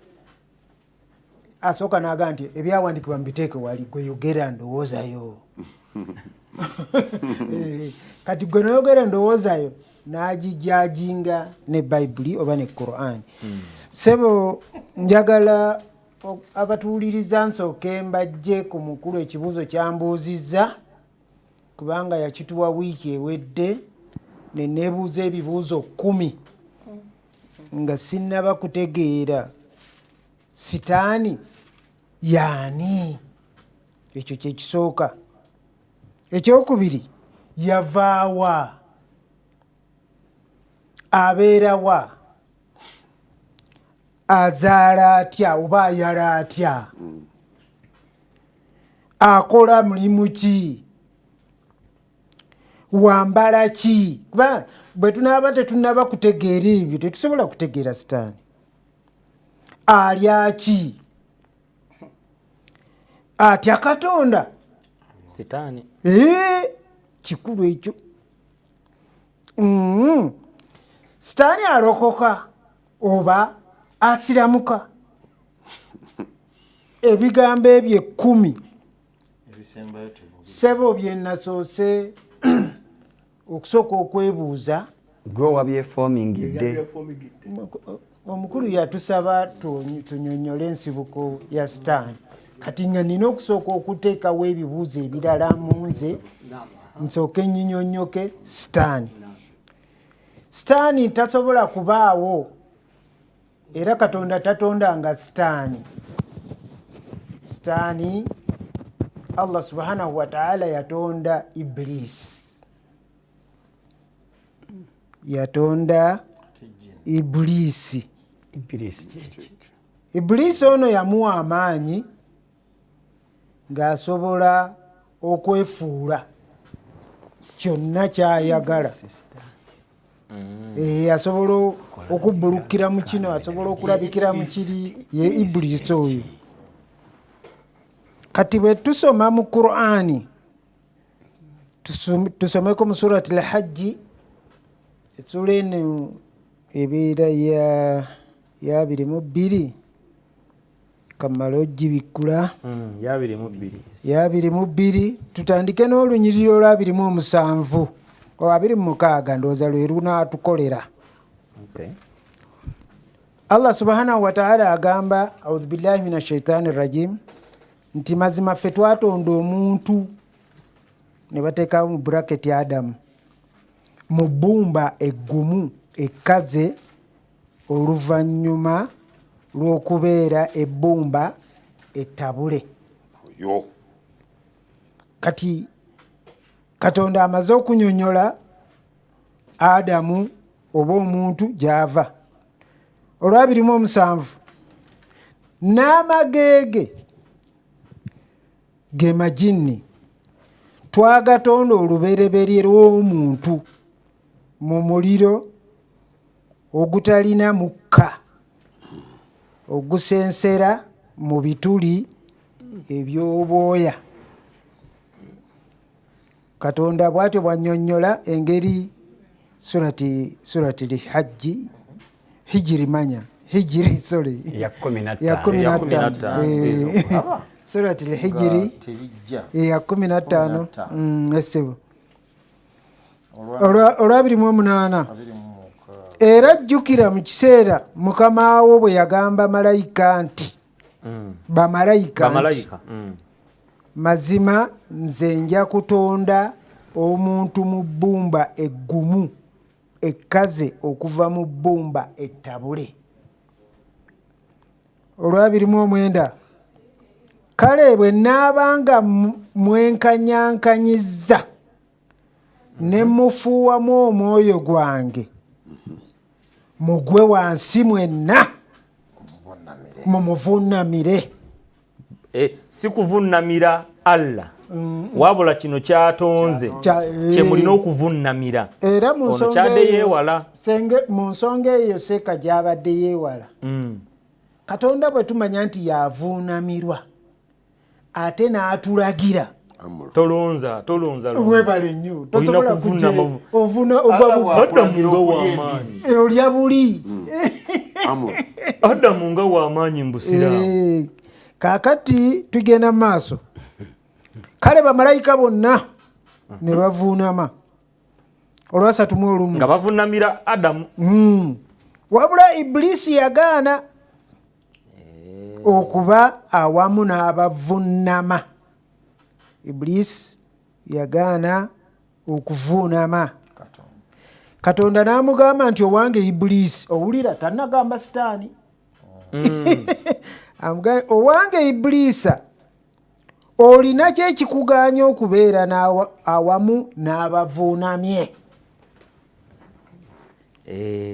asooka n'agamba nti ebyawandiikibwa mubiteeke wali, gwe yogera ndowoozayo. Kati gwe noyogera endowoozayo n'agijajinga ne Bayibuli oba ne Qur'an. Ssebo njagala abatuwuliriza nsooke mbajje ku mukulu ekibuuzo kyambuuzizza kubanga yakituwa wiiki ewedde ne neebuuza ebibuuzo 10 nga sinnaba kutegeera sitaani yaani. Ekyo kyekisooka. Ekyokubiri, yavaawa, abeerawa, azaala atya oba ayala atya, akola mulimu ki, wambala ki? Kuba bwe tunaaba tetunaba kutegeera ebyo, tetusobola kutegeera sitaani. Alya ki? Atya Katonda? Sitaani. Kikulu ekyo. Sitaani alokoka oba asiramuka? Ebigambo ebyo 10 ssebo bye nasoose okusooka okwebuuza. Gwe wabyefomingidde. Omukulu yatusaba tunyonyole ensibuko ya sitaani. Kati nga nina okusooka okuteekawo ebibuuzo ebirala mu nze, nsooke nyinyonnyoke sitaani. Sitaani tasobola kubaawo, era Katonda tatondanga sitaani. Sitaani Allah subhanahu wataala yatonda Ibilisi, yatonda Ibilisi. Ibilisi ono yamuwa amaanyi ng'asobola okwefuula kyonna kyayagala. Asobola okubbulukira mu kino, asobola okulabikira mu kiri. Ye Ibilisi oyo. Kati bwe tusoma mu Qur'ani, tusomeko mu Surati Lhajji, essuula eno ebeera ya 22, kamale ogibikkula. Ya 22. Ya 22. Tutandike n'olunyiriri olwa 27 o 26, ndowooza lwe lunaatukolera. Allah subhanahu wataala agamba, audhu billahi min ashaitani rajim, nti mazima ffe twatonda omuntu, ne bateekawo mu buraketi Adamu, mu bbumba eggumu ekkaze oluvannyuma lw'okubeera ebbumba ettabule. Kati Katonda amaze okunyonyola Adamu oba omuntu gy'ava. Olwa 27, n'amageege ge majinni twagatonda olubereberye lw'omuntu mu muliro ogutalina mukka ogusensera mu bituli eby'obwoya. Katonda bw'atyo bw'annyonnyola engeri surati Lhajji, Hijiri, manya Hijiri, sorry, ya 15. Ya 15. Surati Lhijiri ya 15, esebo olwa 28. Era jjukira mu kiseera Mukama wo bwe yagamba malayika nti, bamalayika nti, "Mazima nze nja kutonda omuntu mu bbumba eggumu ekkaze okuva mu bbumba ettabule." Olwa 29, kale bwe naabanga mwenkanyankanyizza ne mufuuwamu omwoyo gwange, mugwe wansi mwenna mumuvunamire. Si kuvunnamira Allah, wabula kino kyatonze kyemulina okuvunnamira. Era mu Ono nsonga kyadde eyo, yeewala. Mu nsonga eyo seeka gyabadde yeewala. Katonda bwe tumanya nti yavuunamirwa, ate n'atulagira. Tolonza, tolonza lonza. Webale nnyo. Olina Tosobola kuvunama. kujja ovuna ogwa Adamu nga w'amaanyi. Olya buli. Adamu nga w'amaanyi mu busiraamu. Kaakati tugenda mu maaso. Kale bamalayika bonna ne bavuunama. Olwa 31. Nga bavunamira Adamu. Wabula Ibilisi yagaana okuba awamu n'abavunnama. Ibilisi yagaana okuvuunama. Katonda n'amugamba nti, "Owange Ibilisi," owulira tannagamba sitaani. Amugambe, "Owange Ibilisa, Olina ki ekikugaanya okubeera awamu n'abavuunamye?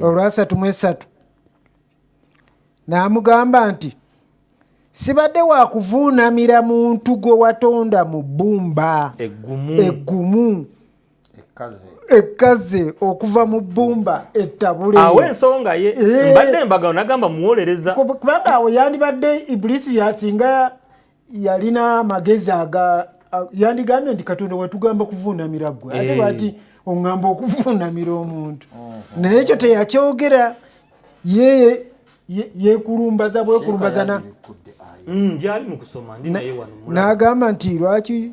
Olwa 33 n'amugamba nti sibadde wakuvuunamira muntu gwe watonda mu bbumba eggumu eggumu ekkaze okuva mu bbumba ettabule. Awo ensonga ye mbadde mbagano nagamba muwolereza. Kubanga awo yandibadde Ibulisi yasinga yalina amagezi aga yandigambye nti Katonda watugamba kuvuunamira ggwe, ate lwaki oŋŋamba okuvuunamira omuntu? Naye ekyo teyakyogera, ye yekulumbaza bwekulumbaza Gyali mu kusoma ndi naye wano mulaba. N'agamba nti lwaki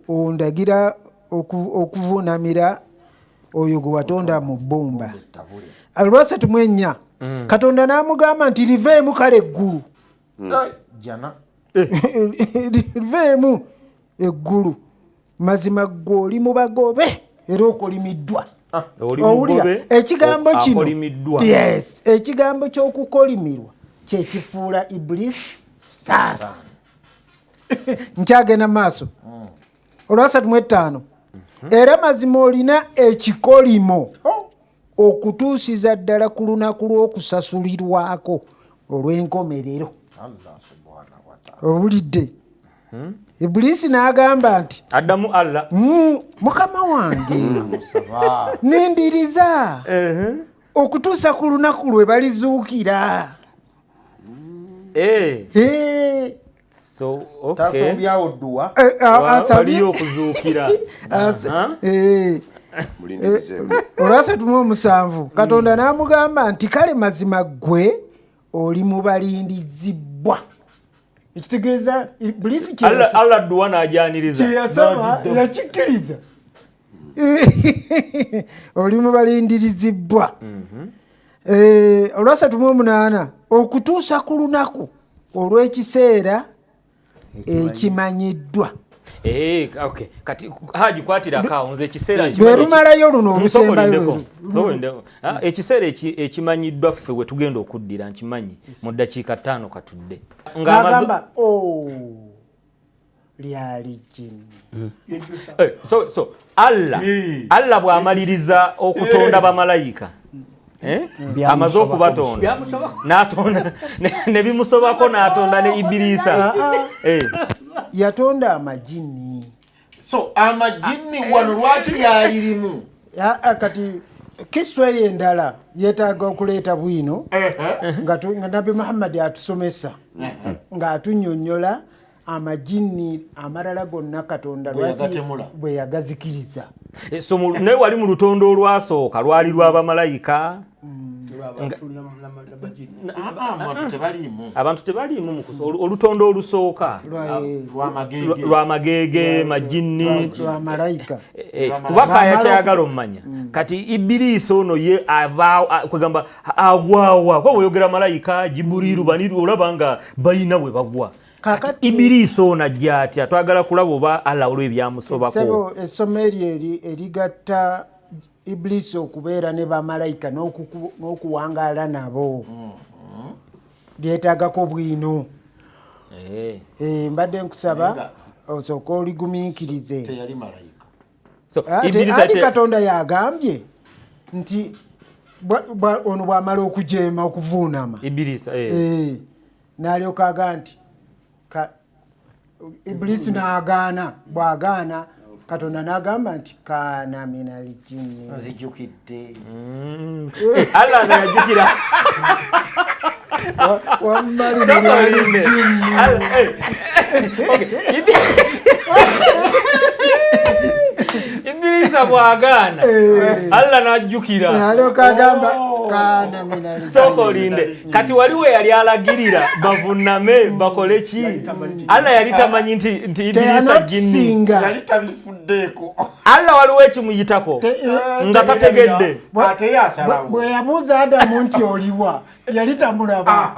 ondagira okuvuunamira oyo gwe watonda mu bbumba? Olwa 34, Katonda n'amugamba nti liveemu kale eggulu, Jana. Liveemu eggulu, mazima ggwe oli mu bagobe era okolimiddwa. Oli Owulira mugobe, ekigambo kino? Akolimiddwa. Yes, ekigambo ky'okukolimirwa kyekifuula Ibulisi saata. Nkyagenda maaso, olwa 35, era mazima olina ekikolimo okutuusiza ddala ku lunaku lw'okusasulirwako olw'enkomerero. Allah subhanahu wa ta'ala. Owulidde? Ibulisi n'agamba nti addamu Allah, Mukama wange, Musaba. nindiriza okutuusa ku lunaku lwe balizuukira. So okay. Tasombyawo dduwa. Waliyo okuzuukira. Mulindirizeeko. Olwa 37, Katonda n'amugamba nti kale mazima ggwe oli mu balindizibwa, ekitegeeza Ibulisi Allah dduwa n'ajaniriza. Kyeyasaba yakikkiriza, oli mu balindirizibwa. Olwa 38, okutuusa ku lunaku olw'ekiseera ekimanyiddwa. Okay. Kati Haji kwatirako awo, nze ekiseera Bwe nkimanyi lumalayo luno olusembayo. Sooka olindeko, sooka olindeko. Ekiseera ekimanyiddwa ffe we tugenda okuddira nkimanyi mu ddakiika 5 katudde. N'agamba, "Oh, lyali jjini." So Allah bw'amaliriza okutonda bamalayika, amaze okubatonda n'atonda ne bimusobako n'atonda ne Ibirisa. Yatonda amajini. So amajini wano lwaki lyalirimu? Kati kiswa eyo endala yeetaaga okuleeta bwino nga Nabbi Muhammadi atusomesa ng'atunnyonnyola amajini amalala gonna Katonda Bwe lwaki yagatemula. Bwe yagazikiriza. So naye wali mu lutondo olwasooka lwali lw'abamalayika. Abantu tebaliimu. Abantu tebaliimu mu olutondo olusooka lwamagege. Lwamageege majinni. Lwa malayika. Kuba kaya kyayagala omumanya kati Ibiriisi ono ye ava kwegamba agwawa, kuba bweyogera malayika Jiburiru bani olaba nga bayina we bagwa. Kakati Ibiriisi ono ajja atya? Twagala kulaba oba Allah olw'ebyamusobako. Ssebo, essomo eryo erigatta Ibulisi okubeera ne bamalayika n'okuwangaala nabo lyetaagako bwino. Mbadde nkusaba osooke oligumiikirize. Teyali malayika. So, Ate Ibulisi ate Katonda yagambye nti ono bw'amala okujeema okuvuunama, Ibulisi, n'alyoka aga nti Ibulisi n'agaana, bw'agaana Katonda n'agamba nti kaana minal jinni. Nzijukidde. Allah nga yajjukira. Wammali Sooka minal olinde. jinni. Allah, okay. Ibulisa bw'agaana Allah n'ajjukira. N'alyoka agamba kaana minal Sooka jinni. olinde. Kati wali we yali alagirira bavuname bakole ki, Allah yali tamanyi nti Ibulisa jinni? Teyanotisinga. Yali tabifuddeeko. Allah waliwo ekimuyitako nga tategedde. Ate ye asalawo. Bwe yabuuza Adamu nti oliwa, yali tamulaba.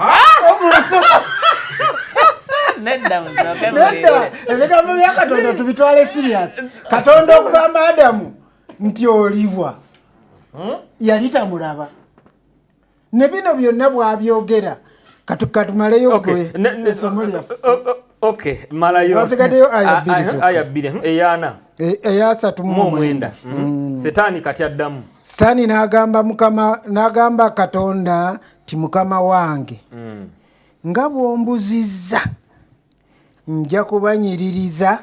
Nedda, musooke Nedda, mulinde. Ebigambo bya Katonda tubitwale serious. Katonda okugamba Adamu nti oliwa, yali tamulaba. Ne bino byonna bw'abyogera. Katumaleyo Okay. gwe Ne- essomo lyaffe. Okay, malayo. Wasigaddeyo aya bbiri zokka. Aya bbiri, eyaana Eyasatu mu mu omwenda. omwenda. Setaani kati addamu. Sitaani n'agamba Mukama, n'agamba Katonda nti Mukama wange, nga bw'ombuzizza nja kubanyiririza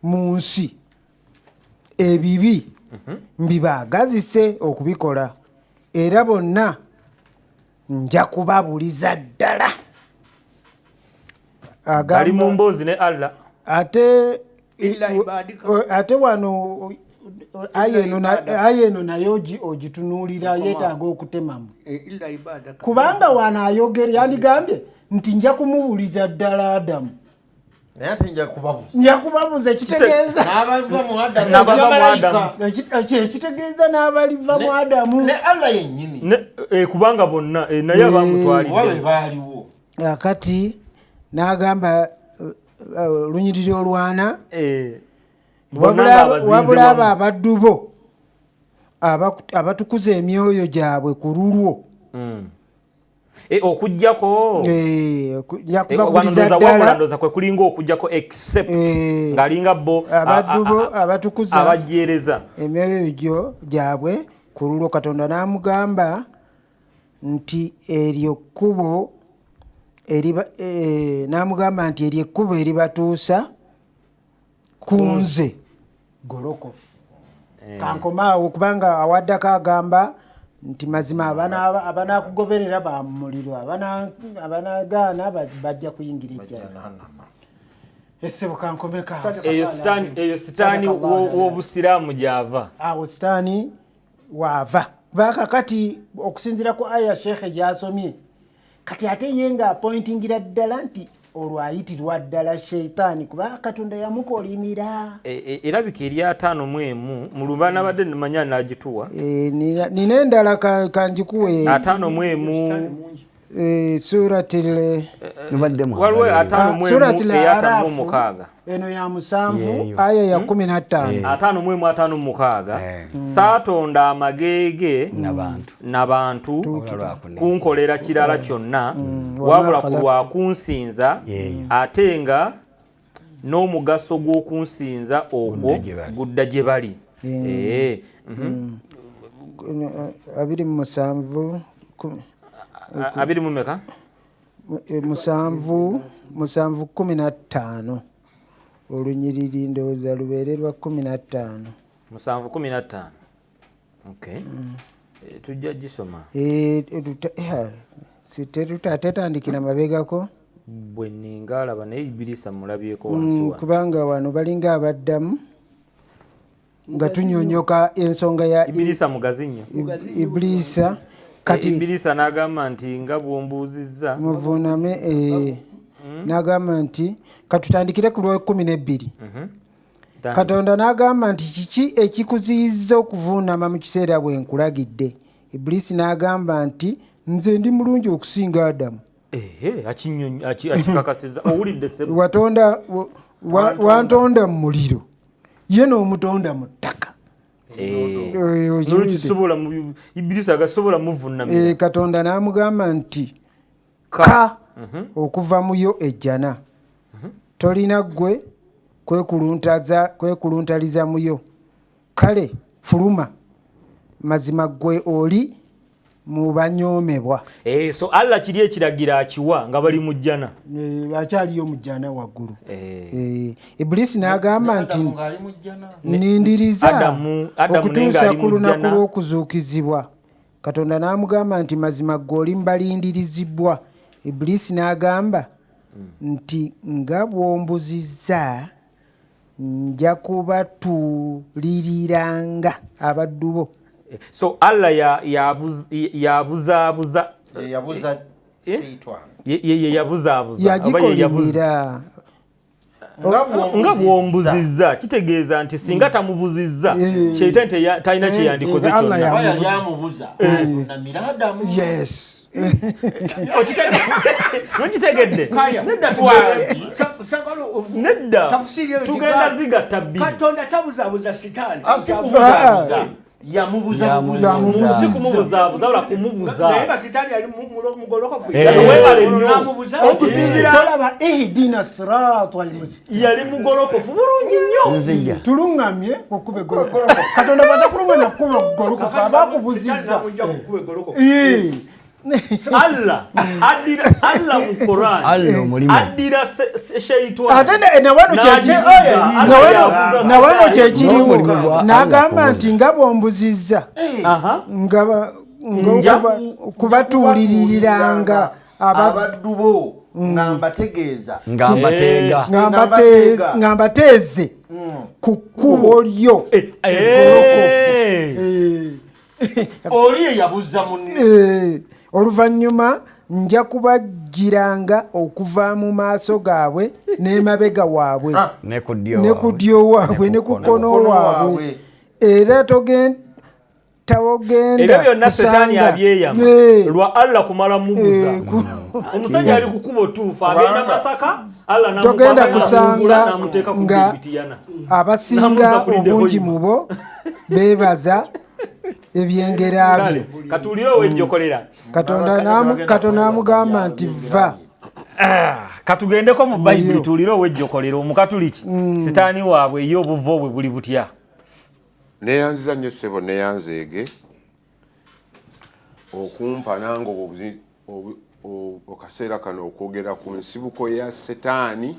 mu nsi ebibi mbibaagazise okubikola, era bonna nja kubabuliza ddala. Agamba- Ali mu mboozi ne Allah. Ate Illa ibadika. Ate wano aya eno aya eno nayo ogitunuulira, yeetaaga okutemamu. Illa ibadaka. Kubanga wano ayogera yandigambye nti nja kumubuliza ddala Adamu, Naye ate nja kubabuza. Nja kubabuza ekitegeeza N'abava mu Adamu. N'abava mu Malayika. Adamu. Ekitegeeza n'abaliva mu Adamu. Ne Allah yennyini. Ne, kubanga bonna, naye Oba be abamutwalidde. baaliwo. Kati n'agamba lunyiriri olwana, Bonna ng'abazinze wabula abo wamu. abaddu bo abatukuza emyoyo gyabwe ku lulwo. Okuggyako Yakubaguliza wano ndowooza wabula ddala. Ndowooza kwe kulinga okuggyako, except ng'alinga bo abaddu bo abatukuza abajeereza emyoyo gyo gyabwe ku lulwo. Katonda n'amugamba nti eryo kkubo n'amugamba nti eryo ekkubo eribatuusa ku nze golokofu. Kankomaawo kubanga awaddako agamba nti mazima abanaakugoberera ba mu muliro, abanagaana bajja kuyingira ejjana. Essebo kankomeka. Eyo sitaani w'obusiraamu gyava. Awo sitaani waava kubanga kati okusinziira ku aya sheekhe gyasomye kati, ate ye nga apointingira ddala nti olwo ayitirwa ddala sheitaani kubanga Katonda yamukolimira. Erabika eri 51 mu luba nabadde nimanya nagituwa. Nina endala, kanjikuwe. 51. Suratil Waliwo 51 Suratil eya Arafu. 56. Eno ya 7, Yeeyo. aya ya 15. 51, 56. Saatonda amageege N'abantu. n'abantu Wabula lwakunensa. kunkolera kirala kyonna wabula ku lwa kunsinza, Yeeyo. ate nga n'omugaso gw'okunsinza ogwo Gudda gye bali. gudda gye bali. 27 Abiri mu meka? 7, 7, 15, olunyiriri ndowooza lubeere lwa 15. 7, 15, okay. Tujja gisoma. Tetandikira mabegako. Bwe ninga alaba naye Ibirisa mulabyeko wansi wano. Kubanga wano balinga abaddamu nga tunyonyoka ensonga ya Ibirisa mugazi nnyo. Ibulisa kati. Ibirisa n'agamba nti nga bw'ombuuzizza Muvuname, n'agamba nti katutandikire ku lwa 12. Tandika. Katonda n'agamba nti kiki ekikuziyiza okuvuunama mu kiseera bwe nkulagidde? Ibulisi n'agamba nti nze ndi mulungi okusinga Adamu. Ehe, akikakasiza, owulidde ssebo? Watonda wantonda mu muliro, ye n'omutonda mu ttaka. Okiwulidde? Nolwekisobola Ibirisi agasobola muvunamira. Katonda n'amugamba nti Ka. ka okuva muyo ejjana, tolina ggwe kwekuluntaliza muyo, kale fuluma, mazima ggwe oli mu banyoomebwa. So Allah kiri ekiragira akiwa nga bali mu jjana. Akyaliyo mu jjana waggulu. Ibulisi n'agamba nti Adamu ng'ali mu jjana. Nindiriza Adamu naye okutuusa ng'ali ku mu lunaku jjana. lw'okuzuukizibwa. Katonda n'amugamba nti mazima ggwe oli mubalindirizibwa. Ibulisi n'agamba nti nga bw'ombuzizza nja kubatuuliriranga abaddu bo. So Allah yabuzaabuza. Ye yabuza Seitwani. Ye yabuzaabuza oba ye yabuza. Yagikolimira. Nga bw'ombuzizza kitegeeza nti singa tamubuzizza, sheitaani talina kye yandikoze Allah kyonna. Oba yali amubuza avunamira Adamu. Yes. Nokitegedde? Nedda, nedda, tugenda zigatta bbiri. Katonda tabuzabuza sitaani. Asi kubuzaabuza. Yamubuza bubuza. Yamubuza. Si kumubuzaabuza, wabula kumubuza. Naye nga sitaani yali mugolokofu. Eh. Weebale nnyo. N'amubuza. Okusinziira Tolaba ihdina sirata almustaqim. Yali mugolokofu bulungi nnyo. Nzija. Tuluŋŋamye kukuba eggolokofu. Katonda bw'atakulungamya kukuba ggolokofu aba Sitaani akubuzizza. n'amujja ku kkubo eggolokofu. Eh. Allah addira, Allah mu Quran Allah omulimu. Addira sheitwani Ate nawano N'agibuza. Allah yabuza nawano Sitaani. kyekiriwo N'omulimu gwa Allah n'agamba kubuza. nti nga bw'ombuzizza nga nga Nja kubatuuliririranga abaddu bo nga mbategeeza. Nga mbateega. Nga Nga mbateega. nga mbateeze ku kkubo lyo. Oli ye yabuza munne. Eh, oluvannyuma nja kubajjiranga okuva mu maaso gaabwe n'emabega waabwe Ne ku ddyo ne ku waabwe. ddyo waabwe ne ku kkono Kono waabwe waabwe. era tawogenda Ebyo byonna setaani abyeyama Eh, lwa Allah kumala mubuza. eh, Omusajja ali ku kkubo tuufu agenda Masaka, Allah Togenda n'amukwata, kusanga n'amugula, n'amuteeka ku nga Mitiyana. abasinga Namuza kulinde obungi Hoima. mu bo beebaza ebyengera byo. Kale katuulire owejjokolera. Katonda Abasajja tebagenda Katonda kwebaza amugamba nti va Ah, katugendeko mu Bayibuli Muyo. tuwulire owejjokolera omukatuliki sitaani waabwe ye obuvo bwe buli butya. Neyanziza nnyo ssebo, neyanzeege okumpa nange akaseera kano okwogera ku nsibuko ya setaani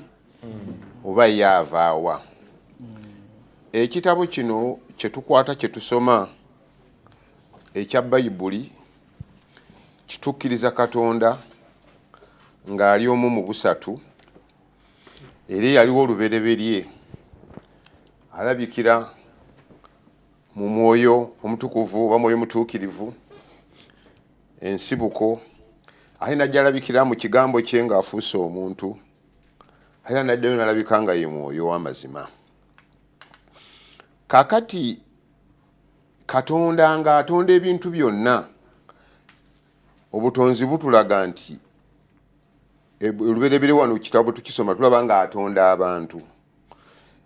oba ye avaawa. Ekitabo kino kyetukwata kyetusoma ekya Bayibuli kitukkiriza Katonda ng'ali omu mu busatu, era eyaliwo olubereberye, alabikira mu Mwoyo Omutukuvu oba Mwoyo Mutuukirivu, ensibuko, ate najja alabikira mu kigambo kye ng'afuuse omuntu, ate naddayo n'alabika nga ye Mwoyo w'amazima. Kaakati Katonda ng'atonda ebintu byonna, obutonzi butulaga nti olubereberye wano kitabo tukisoma tulaba ng'atonda abantu,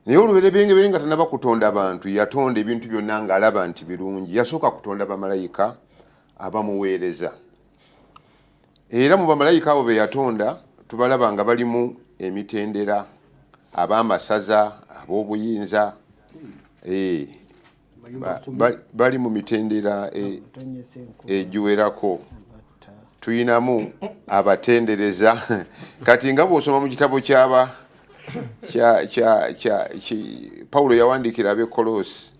naye olubereberye nga tanaba kutonda abantu yatonda ebintu byonna ng'alaba nti birungi. Yasooka kutonda bamalayika abamuweereza, era mu bamalayika abo be yatonda tubalaba nga balimu emitendera, ab'amasaza, ab'obuyinza, bali mu mitendera egiwerako. Tuyinamu abatendereza. Kati nga bw'osoma mu kitabo kyaba kya kya kya Pawulo yawandiikira ab'e Koloosi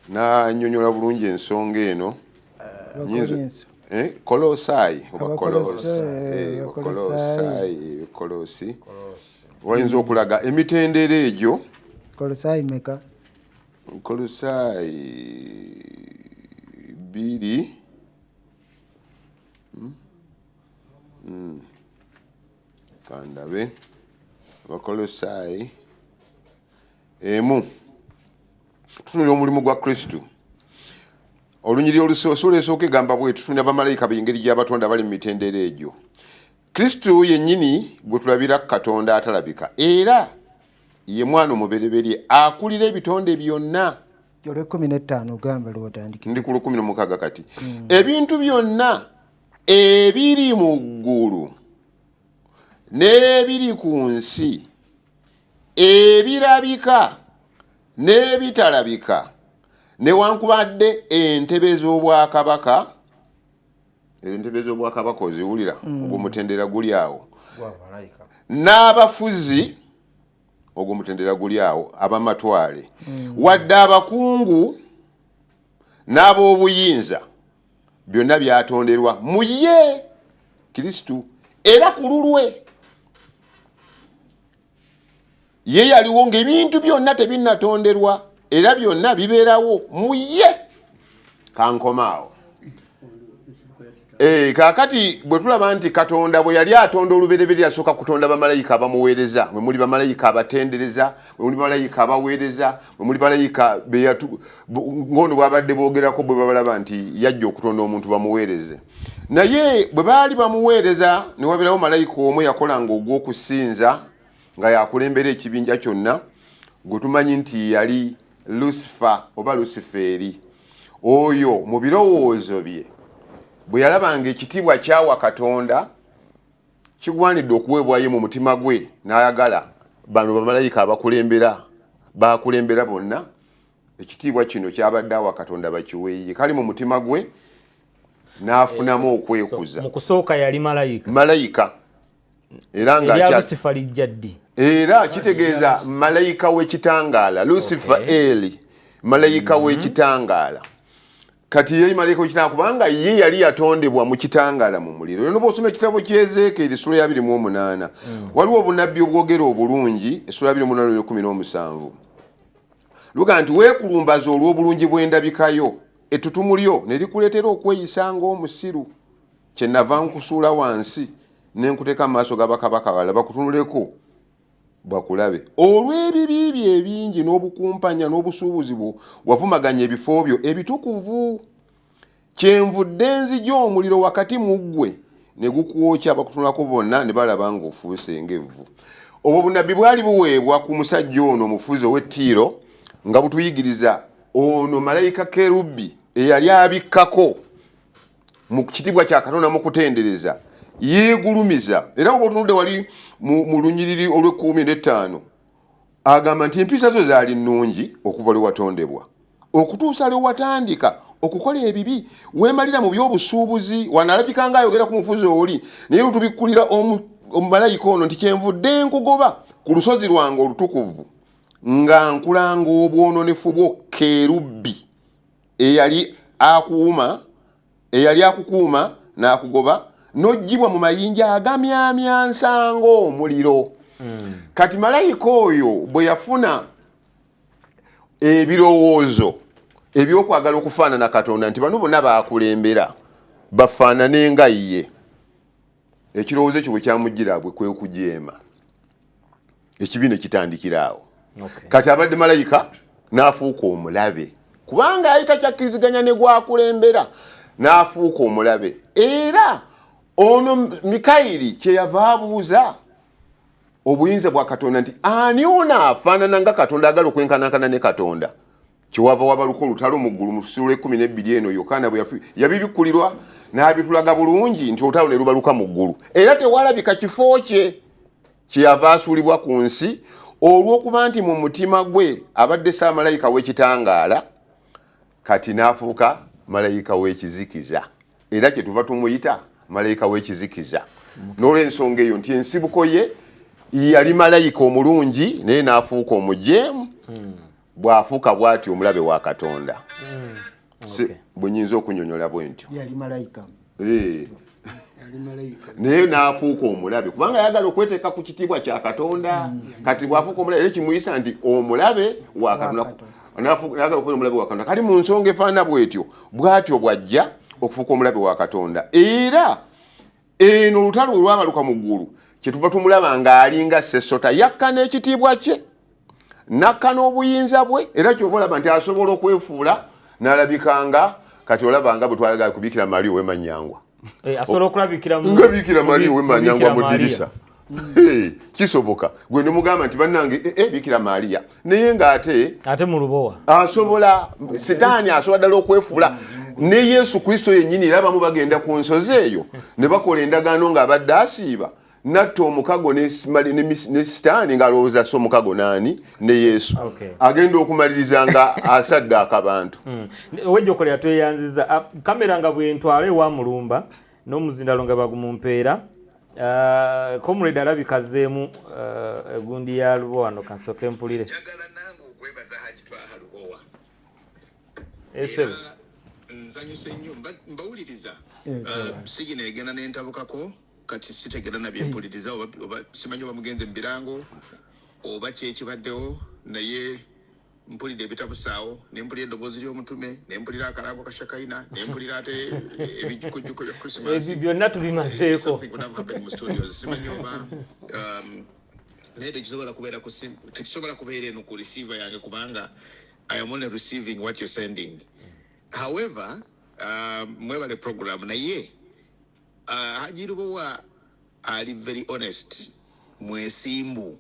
n'annyonnyola bulungi ensonga eno. Abakolinso. Kolosaayi oba Abakolosaayi, Kolosaayi, Koloosi wayinza okulaga emitendera egyo. Kolosaayi meka? Kolosaayi 2. Kandabe Abakolosaayi 1. Tutunulira omulimu gwa Kristo. Olunyiriri olusuula esooka egamba bwe tutunulira bamalayika b'engeri gy'abatonda bali mu mitendera egyo. Kristo yennyini gwe tulabira Katonda atalabika, era ye mwana omubereberye akulira ebitonde byonna. Olwekumi n'ettaano ogamba lwotandikira. Ndi ku 16 kati. Ebintu byonna ebiri mu ggulu n'ebiri ku nsi, ebirabika n'ebitalabika, newankubadde entebe z'obwakabaka, entebe z'obwakabaka oziwulira, ogwo mutendera guli awo, n'abafuzi, ogwo mutendera guli awo, abamatwale, wadde abakungu n'ab'obuyinza, byonna byatonderwa mu ye Kristu era ku lulwe. Ye yaliwo ng'ebintu byonna tebinnatonderwa, era byonna bibeerawo mu ye. Kankomaawo. Kaakati bwe tulaba nti Katonda bwe yali atonda olubereberye yasooka kutonda bamalayika abamuweereza, mwe muli bamalayika abatendereza, mwe muli bamalayika abaweereza, mwe muli malayika ng'ono bw'abadde boogerako bwe babalaba nti yajja okutonda omuntu bamuweereze. Naye bwe baali bamuweereza ne wabeerawo malayika omu yakolanga ogw'okusinza nga yakulembera ekibinja kyonna, gwe tumanyi nti yali Lusifa oba Lusifeeri. Oyo mu birowoozo bye bwe yalabanga ekitiibwa kyawa Katonda kigwanidde okuweebwayo mu mutima gwe, n'ayagala bano bamalayika abakulembera bakulembera bonna ekitiibwa kino kyabadde awa Katonda bakiweeye. Kali mu mutima gwe n'afunamu okwekuza. Mu kusooka yali malayika. Malayika era nga Lusifa lijja ddi? Era kitegeeza malayika w'ekitangaala, Lusifa Eli, malayika w'ekitangaala. Kati yali malayika w'ekitangaala kubanga ye yali yatondebwa mu kitangaala mu muliro. Era bw'osoma ekitabo ky'Ezeekyeri essula ya 28, waliwo obunabbi obwogera obulungi, essula ya 28 17. Luga nti weekulumbaza olw'obulungi bw'endabikayo, ettutumu lyo ne likuleetera okweyisa ng'omusiru. Kye nava nkusuula wansi ne nkuteeka mu maaso ga bakabaka balala bakutunuleko bakulabe. Olw'ebibi byo ebingi n'obukumpanya n'obusuubuzi bwo wavumaganya ebifo byo ebitukuvu. Kyenvudde nzija omuliro wakati mu ggwe ne gukwokya, abakutunulako bonna ne balaba ng'ofuuse ng'evvu. Obwo bunabbi bwali buweebwa ku musajja ono omufuzi ow'e Tiiro nga butuyigiriza ono malayika Kerubi eyali abikkako mu kitiibwa kya Katonda mu kutendereza yeegulumiza. Era bw'oba otunudde wali mu lunyiriri olw'ekkumi n'ettaano agamba nti empisa zo zaali nnungi okuva lwe watondebwa okutuusa lwe watandika okukola ebibi, weemalira mu by'obusuubuzi. Wano alabika nga ayogera ku mufuzi oli, naye lutubikkulira omumalayika ono nti kyenvudde nkugoba ku lusozi lwange olutukuvu nga nkulanga obwononefu bwo Kerubi eyali akuuma eyali akukuuma n'akugoba n'oggyibwa mu mayinja agamyamyansa ng'omuliro. Kati malayika oyo bwe yafuna ebirowoozo ebyokwagala okufaanana Katonda, nti bano bonna bakulembera bafaanane nga ye, ekirowoozo ekyo bwe kyamujjira bwe kwe kujeema, ekibi ne kitandikira awo. Kati abadde malayika n'afuuka omulabe kubanga yali takyakkiriziganya ne gwakulembera, n'afuuka omulabe. Era ono Mikayiri kyeyava abuuza obuyinza bwa Katonda nti ani ono afaanana nga Katonda, agala okwenkanankana ne Katonda? Kyewava wabaluka olutalo mu ggulu mu ssuula 12 eno Yokaana bwe yabibikkulirwa n'abitulaga bulungi nti olutalo ne lubaluka mu ggulu, era tewalabika kifo kye. Kyeyava asuulibwa ku nsi olw'okuba nti mu mutima gwe abadde saamalayika w'ekitangaala, kati n'afuuka malayika w'ekizikiza, era kyetuva tumuyita malayika w'ekizikiza. N'olw'ensonga eyo nti ensibuko ye yali malayika omulungi, naye n'afuuka omujeemu. Bw'afuuka bw'atyo omulabe wa Katonda. Bwe nyinza okunyonyola bwe ntyo. Yali malayika. Naye n'afuuka omulabe kubanga ayagala okweteeka ku kitiibwa kya Katonda. Kati bw'afuuka omulabe era kimuyisa nti omulabe wa Katonda, nayagala okubeera omulabe wa Katonda. Kali mu nsonga efaanana bw'etyo, bw'atyo bw'ajja okufuuka omulabe wa Katonda. Era eno olutalo bwe lwabaluka mu ggulu, kyetuva tumulaba ng'alinga sessota, yakka n'ekitiibwa kye, nakka n'obuyinza bwe. Era kyova olaba nti asobola okwefuula n'alabikanga kati olaba nga bwe twalagala ku Bikira Maria ow'Emanyangwa. Asobola okulabikira nga Bikira Maria ow'Emanyangwa mu ddirisa. Kisoboka gwe nemugamba nti bannange Bikira Maria, naye ng'ate ate mu lubowa asobola, Sitaani asobola ddala okwefuula ne Yesu Kristo yennyini. Era abamu bagenda ku nsozi eyo ne bakola endagaano ng'abadde asiiba, natta omukago ne Sitaani ng'alowooza si omukago naani ne Yesu. Agenda okumaliriza nga asadde akabantu. Owejjokolera tweyanziza kamera nga bwentwala ewa Mulumba n'omuzindalo nga bagumumpeera. Comrade alabika azzeemu egundi ya Lubowa wano, kansooke mpulire. Njagala nange okwebaza Haji Twaha Lubowa. Esebo. Nzanyuse nnyo mbawuliriza. Sigina egenda nentabukako, kati sitegera na byempuliriza oba simanyi oba mugenze mu birango oba kyekibaddewo, naye mpulira ebitabusaawo, nempulira eddoboozi ly'omutume, nempulira akalango ka Shakaina, nempulira ate ebikujjuko bya Christmas. Ebyo byonna tubimazeeko. Something would have happened mu studios, simanyi oba naye tekisobola kubeera ku tekisobola kubeera eno ku receiver yange kubanga I am only receiving what you're sending. However, mwebale program, naye Haji Lubowa ali very honest, mwesimbu.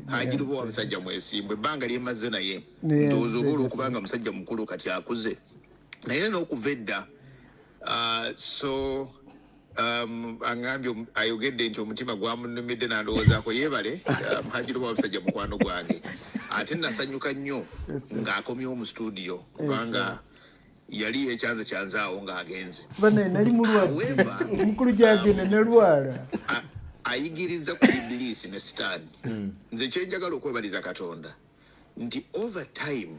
Haji Lubowa musajja mwesimbu, ebbanga lyemaze naye ndowooza oba olwokubanga musajja mukulu kati akuze. Naye n'okuva edda, so aŋambye ayogedde nti omutima gwamunumidde n'andowoozaako. Yeebale, Haji Luba Musajja mukwano gwange, ate nasanyuka nnyo ng'akomyewo mu studio, kubanga yali ekyanze kyanzaawo ng'agenze. Bane nali mulwadde, mukulu gyagenda nalwala. Ayigiriza ku Ibilisi ne Sitaani. Nze kyenjagala okwebaliza Katonda nti over time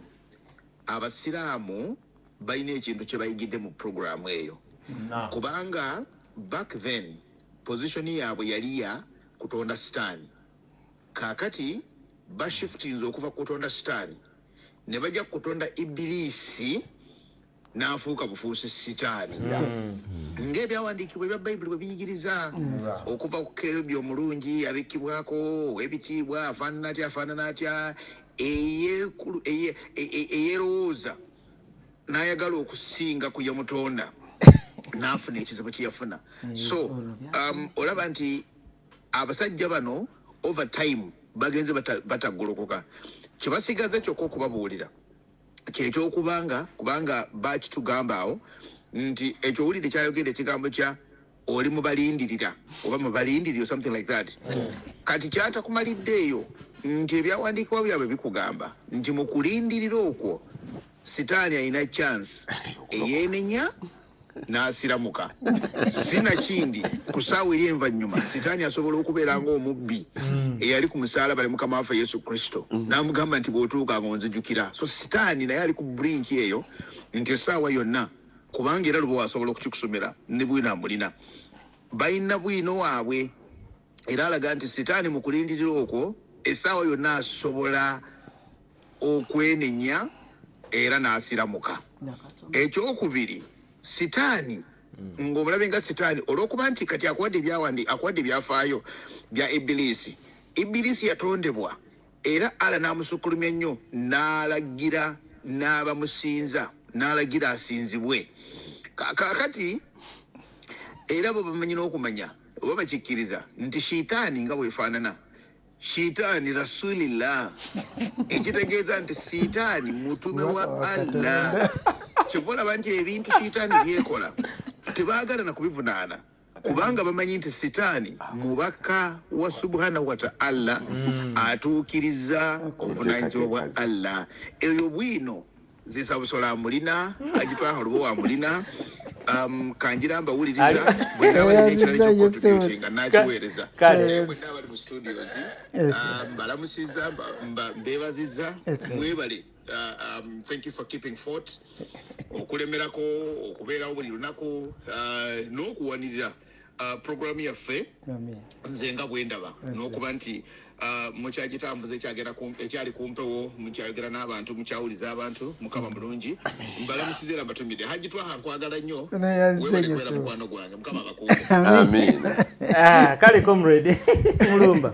Abasiraamu balina ekintu kye bayigidde mu puroguramu eyo, kubanga back then position yaabwe yali ya kutonda Sitaani. Kaakati bashiftinze okuva ku kutonda Sitaani ne bajja kutonda Ibilisi n'afuuka bufuusi Sitaani, ng'ebyawandiikibwa ebya Bayibuli bwe biyigiriza, okuva ku kerubi omulungi abikkibwako ow'ebitiibwa, afaanana atya, afaanana atya, eyeerowooza n'ayagala okusinga ku yamutonda, n'afuna ekizibu kye yafuna. So olaba nti abasajja bano over time bagenze batagolokoka. Kyebasigaza kyokka okubabuulira kyekyokubanga, kubanga bakitugamba awo nti ekyo owulidde kyayogedde ekigambo kya oli mubalindirira oba mubalindirira or something like that. Kati kyatakumalidde eyo nti ebyawandiikibwa byabwe bikugamba nti mu kulindirira okwo Sitaani alina chance eyeenenya n'asiramuka. Sinakindi ku ssaawa eri envannyuma Sitaani asobola okubeera ng'omubbi eyali ku musaalaba ne Mukama waffe Yesu Kristo, n'amugamba nti bw'otuuka ng'onzijukira. So Sitaani naye ali ku brink eyo nti essaawa yonna, kubanga era Lubowa asobola okukikusomera ne bwino amulina, balina bwino waabwe, era alaga nti Sitaani mu kulindirira okwo essaawa yonna asobola okwenenya era n'asiramuka. Ekyokubiri, Sitaani ng'omulabe nga Sitaani, olw'okuba nti kati akuwadde ebyawandi, akuwadde ebyafaayo bya Ibilisi. Ibilisi yatondebwa era Allah n'amusukkulumya nnyo, n'alagira n'abamusinza, n'alagira asinzibwe. Kaakati era bo bamanyi n'okumanya oba bakikkiriza nti Shitaani nga bw'efaanana Shitaani Rasulillah, ekitegeeza nti Sitaani mutume wa Allah. Kyova olaba nti ebintu Shitaani byekola tebaagala na kubivunaana, kubanga bamanyi nti Sitaani mubaka wa Subhanahu wa Ta'ala, atuukiriza obuvunaanyizibwa bwa Allah. Eyo bwino Zisabusola amulina, agitwala Lubowa amulina. Kanjira mbawuliriza bwe naaba nina ekirala ekyokucontributinga nakiweereza. Naye mwenna abali mu studios, mbalamusizza, mbeebazizza, mwebale. Thank you for keeping fort, okulemerako okubeerawo buli lunaku, n'okuwanirira programu yaffe. Nze nga bwe ndaba n'okuba nti mukyagitambuza, ekyali ku mpewo, mukyayogera n'abantu, mukyawuliza abantu. Mukama mulungi. Mbalamusiza era mbatumidde. Haji Twaha, nkwagala nnyo, webale kubeera mukwano gwange. Mukama abakuume. Amiina. Ah, kale comrade Mulumba,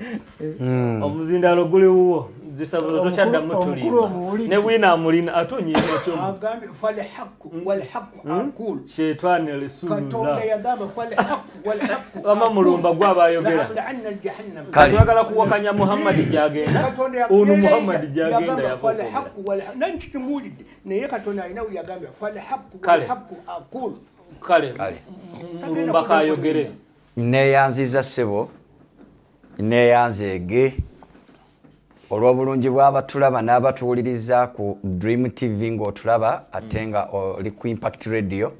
omuzindalo guli wuwo. Zisabuzo tokyaddamu tulimba ne bwina amulina ate onyiima kyomu. Agambye falhaqu walhaqu aqul. Shetani Katonda lisulullah yagamba falhaqu walhaqu. Wama Mulumba gw'aba ayogera. La'amla'anna aljahannam. Twagala kuwakanya Muhammadi gyagenda. Katonda Ono Muhammadi gyagenda yagamba yava okwogera. falhaqu walhaqu, nani kikimuwulidde, naye Katonda alina we yagambye falhaqu Kale. walhaqu aqul. Kale. Kale. Mulumba kayogere. Neeyanziza ssebo, neeyanzeege olw'obulungi bw'abatulaba n'abatuwuliriza ku Dream TV ng'otulaba ate nga oli ku Impact Radio.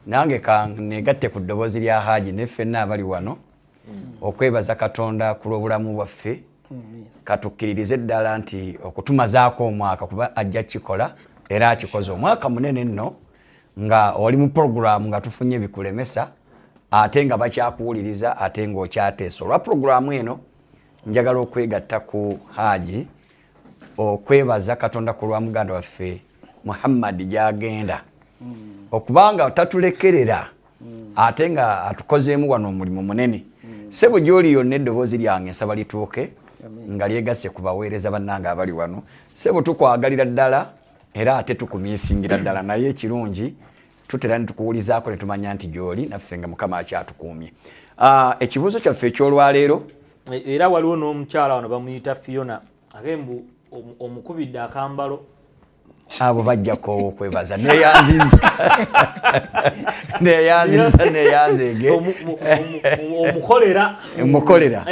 Nange ka neegatte ku ddoboozi lya Haaji ne ffenna abali wano okwebaza Katonda ku lw'obulamu bwaffe. Katukkiririze ddala nti okutumazaako omwaka, kuba ajja kikola era akikoze omwaka munene nno nga oli mu puroguramu nga tufunye bikulemesa, ate nga bakyakuwuliriza, ate ng'okyateesa olwa puroguramu eno. Njagala okwegatta ku Haaji okwebaza Katonda ku lwa muganda waffe Muhammadi gyagenda, okubanga tatulekerera ate nga atukozeemu wano omulimu munene. Sebo, gyoli yonna eddoboozi lyange nsaba lituuke nga lyegasse ku baweereza bannange abali wano. Sebo, tukwagalira ddala era ate tukumiisingira ddala, naye ekirungi tutera ne tukuwulizaako ne tumanya nti gyoli naffe nga Mukama akyatukuumye. Ekibuuzo kyaffe ekyolwaleero. Era waliwo n'omukyala wano bamuyita Fiona, ate mbu omukubidde akambalo. Abo bajja koowa okwebaza. Neyanziza, neyanziza, neyanzege. Omukolera. Mukolera.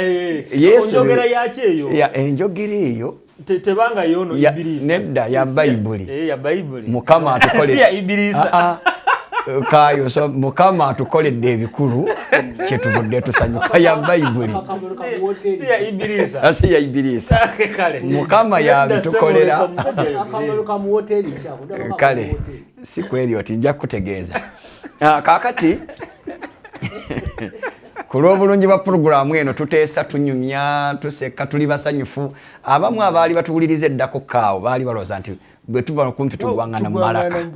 Yesu enjogera yaki eyo? Enjogera eyo tebanga yono Ibirisa. Nedda, ya Bayibuli. Ya Bayibuli. Mukama atukolera. Si ya Ibirisa. Ah, ah. Kayo, so Mukama atukoledde ebikulu kyetuvudde tusanyuka. Ya Bayibuli. Si ya Ibirisa. Si ya Ibirisa. Kale. Mukama yabitukolera. Kale. Si kweri oti nja kukutegeeza. Kaakati ku lw'obulungi bwa pulogulaamu eno tuteesa, tunyumya, tuseka, tuli basanyufu. Abamu abaali batuwuliriza eddako kaawo baali balowooza nti bwe tuva kumpi tugwangana mu malaka,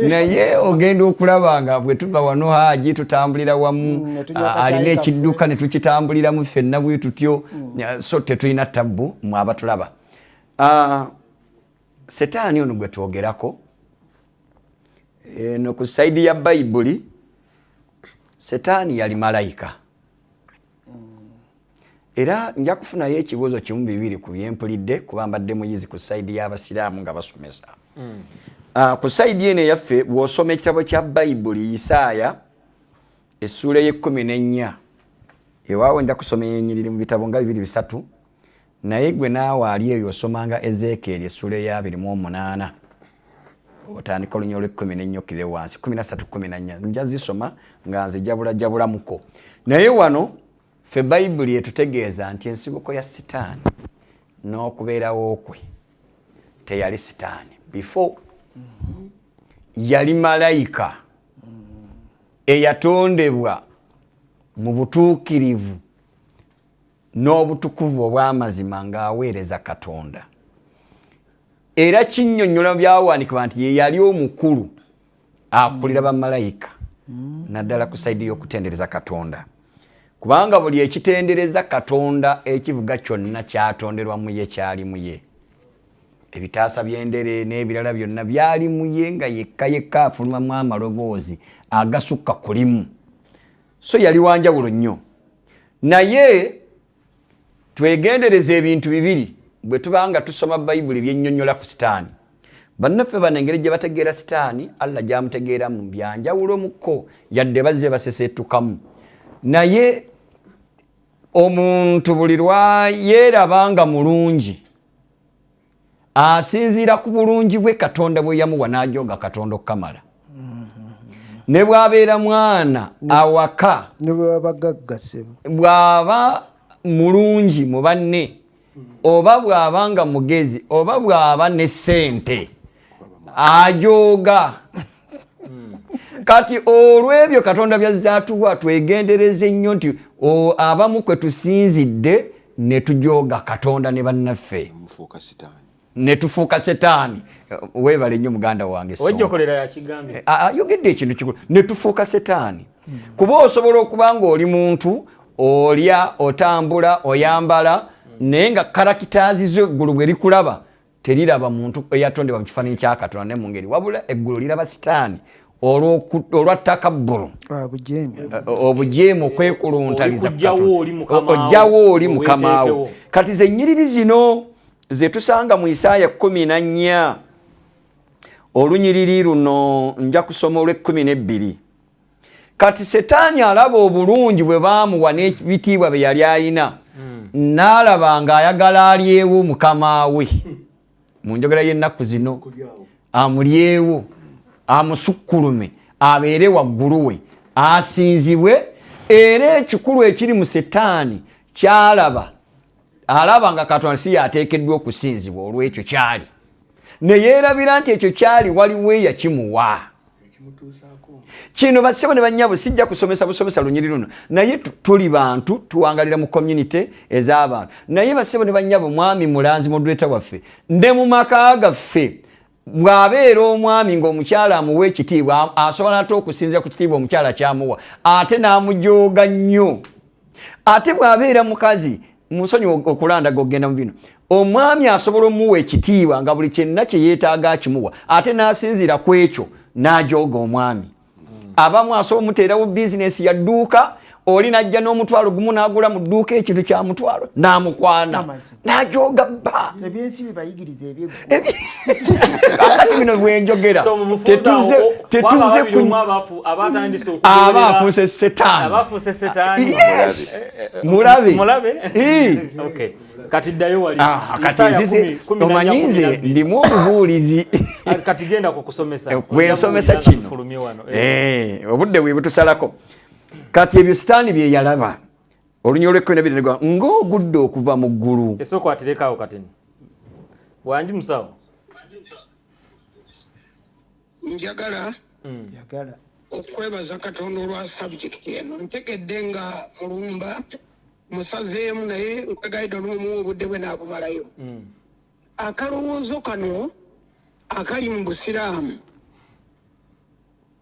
naye ogenda okulaba nga bwe tuva wano Haji tutambulira wamu, alina ekidduka ne tukitambuliramu ffenna bwe tutyo. So tetulina tabbu mwe abatulaba. Setaani ono gwe twogerako eno ku side ya Bayibuli, Setaani yali malayika. Era nja kufunayo ekibuuzo kimu bibiri ku byempulidde, kuba mbadde muyizi ku side y'abasiraamu nga basomesa. Ku side eno eyaffe, bw'osoma ekitabo kya Bayibuli Isaaya essuula ey'e14, ewaawo nja kusoma enyiriri mu bitabo nga bibiri bisatu, naye gwe naawe ali eyo osomanga Ezeekyeri essuula eya 28, otandika olunya olw'e14 okkirire wansi 13 14, nja zisoma nga nzijabulajabulamuko. Naye wano ffe Bayibuli etutegeeza nti ensibuko ya Sitaani n'okubeerawo kwe, teyali Sitaani before, yali malayika eyatondebwa mu butuukirivu n'obutukuvu obw'amazima ng'aweereza Katonda. Era kinnyonnyola mu byawandiikibwa nti ye yali omukulu akulira bamalayika, naddala ku side y'okutendereza Katonda, kubanga buli ekitendereza Katonda ekivuga kyonna kyatonderwa mu ye, kyali mu ye. Ebitaasa by'endere n'ebirala byonna byali mu ye, nga yekka yekka afulumamu amaloboozi agasukka kulimu. So yali wanjawulo nnyo. Naye twegendereza ebintu bibiri bwe tuba nga tusoma Bayibuli byennyonnyola ku Sitaani. Bannaffe bano engeri gye bategeera Sitaani, Allah gyamutegeeramu byanjawulo mukko, yadde bazze baseseetukamu. Naye omuntu buli lwayeeraba nga mulungi, asinziira ku bulungi bwe Katonda bwe yamuwa, n'ajooga Katonda okukamala, ne bw'abeera mwana awaka, ne bwe babagagga ssebo, bw'aba mulungi mu banne, oba bw'aba nga mugezi, oba bw'aba ne ssente, ajooga. Kati olw'ebyo Katonda byazze atuwa, twegendereze nnyo nti abamu kwe tusinzidde ne tujooga Katonda ne bannaffe, mufuuka Sitaani, ne tufuuka Setaani. Weebale nnyo muganda wange. Songa. Owejjokolera yakigambye. Ayogedde ekintu kikulu, ne tufuuka Setaani, kuba osobola okuba nga oli muntu, olya, otambula, oyambala, naye nga characters zo, eggulu bwe likulaba teriraba muntu eyatondebwa mu kifaananyi kya Katonda ne mu ngeri, wabula eggulu liraba Sitaani olwa takabburu, bujeemu, obujeemu, okwekuluntaliza. Oli kujjawo oli mukama wo. Ojjawo oli mukama wo. Weeteekewo. Kati ze nnyiriri zino ze tusanga mu Isaaya 14, olunyiriri luno nja kusoma olw'e12. Kati Setaani alaba obulungi bwe baamuwa n'ebitiibwa bye yali ayina, n'alaba ng'ayagala alyewo mukama we, mu njogera y'ennaku zino amulyewo, amusukkulume, abeere waggulu we, asinzibwe. Era ekikulu ekiri mu Setaani kyalaba, alaba nga Katonda si yateekeddwa okusinzibwa olw'ekyo kyali, neyeerabira nti ekyo kyali waliwo eyakimuwa. Kino bassebo ne bannyabo, sijja kusomesa busomesa lunyiri luno, naye tuli bantu tuwangalira mu community ez'abantu. Naye bassebo ne bannyabo, mwami mulanzi moderator waffe, ne mu maka gaffe bw'abeera omwami ng'omukyala amuwa ekitiibwa, asobola ate okusinzira ku kitiibwa omukyala kyamuwa, ate n'amujooga nnyo. Ate bw'abeera mukazi, musonyiwa okulandaga okugenda mu bino, omwami asobola omuwa ekitiibwa nga buli kyenna kye yeetaaga akimuwa, ate n'asinziira ku ekyo n'ajooga omwami. Abamu asobola omuteerawo bizinesi ya dduuka. Oli najja n'omutwalo gumu n'agula mu dduuka ekintu kya mutwalo n'amukwana n'ajooga bba. Ebyensi bibayigiriza ebyeggulu. Kakati bino bwenjogera tetuze tetuze ku abatandise aba afuuse setaani. Abafuuse setaani. Yes. Mulabe. Mulabe. Eh. Okay. Kati ddayo wali. Ah, kati Isaya nzize 14, omanyi nze 12. ndimu omubuulizi. Ah, kati genda ku kusomesa. Bwe nsomesa kino. Fulumye wano. Eh. Eh, obudde bwe butusalako. Kati ebyo sitaani bye yalaba olunya olw'ekkumi n'ebiri ne gwa ng'ogudde okuva mu ggulu. Esooka aterekawo kati. Wangi musawo. Njagala Yagala. okwebaza Katonda olwa subject eno. Ntegedde nga Mulumba musazeemu, naye nkwegayidde olw'omuwa obudde bwe naabumalayo. Akalowoozo kano akali mu Busiraamu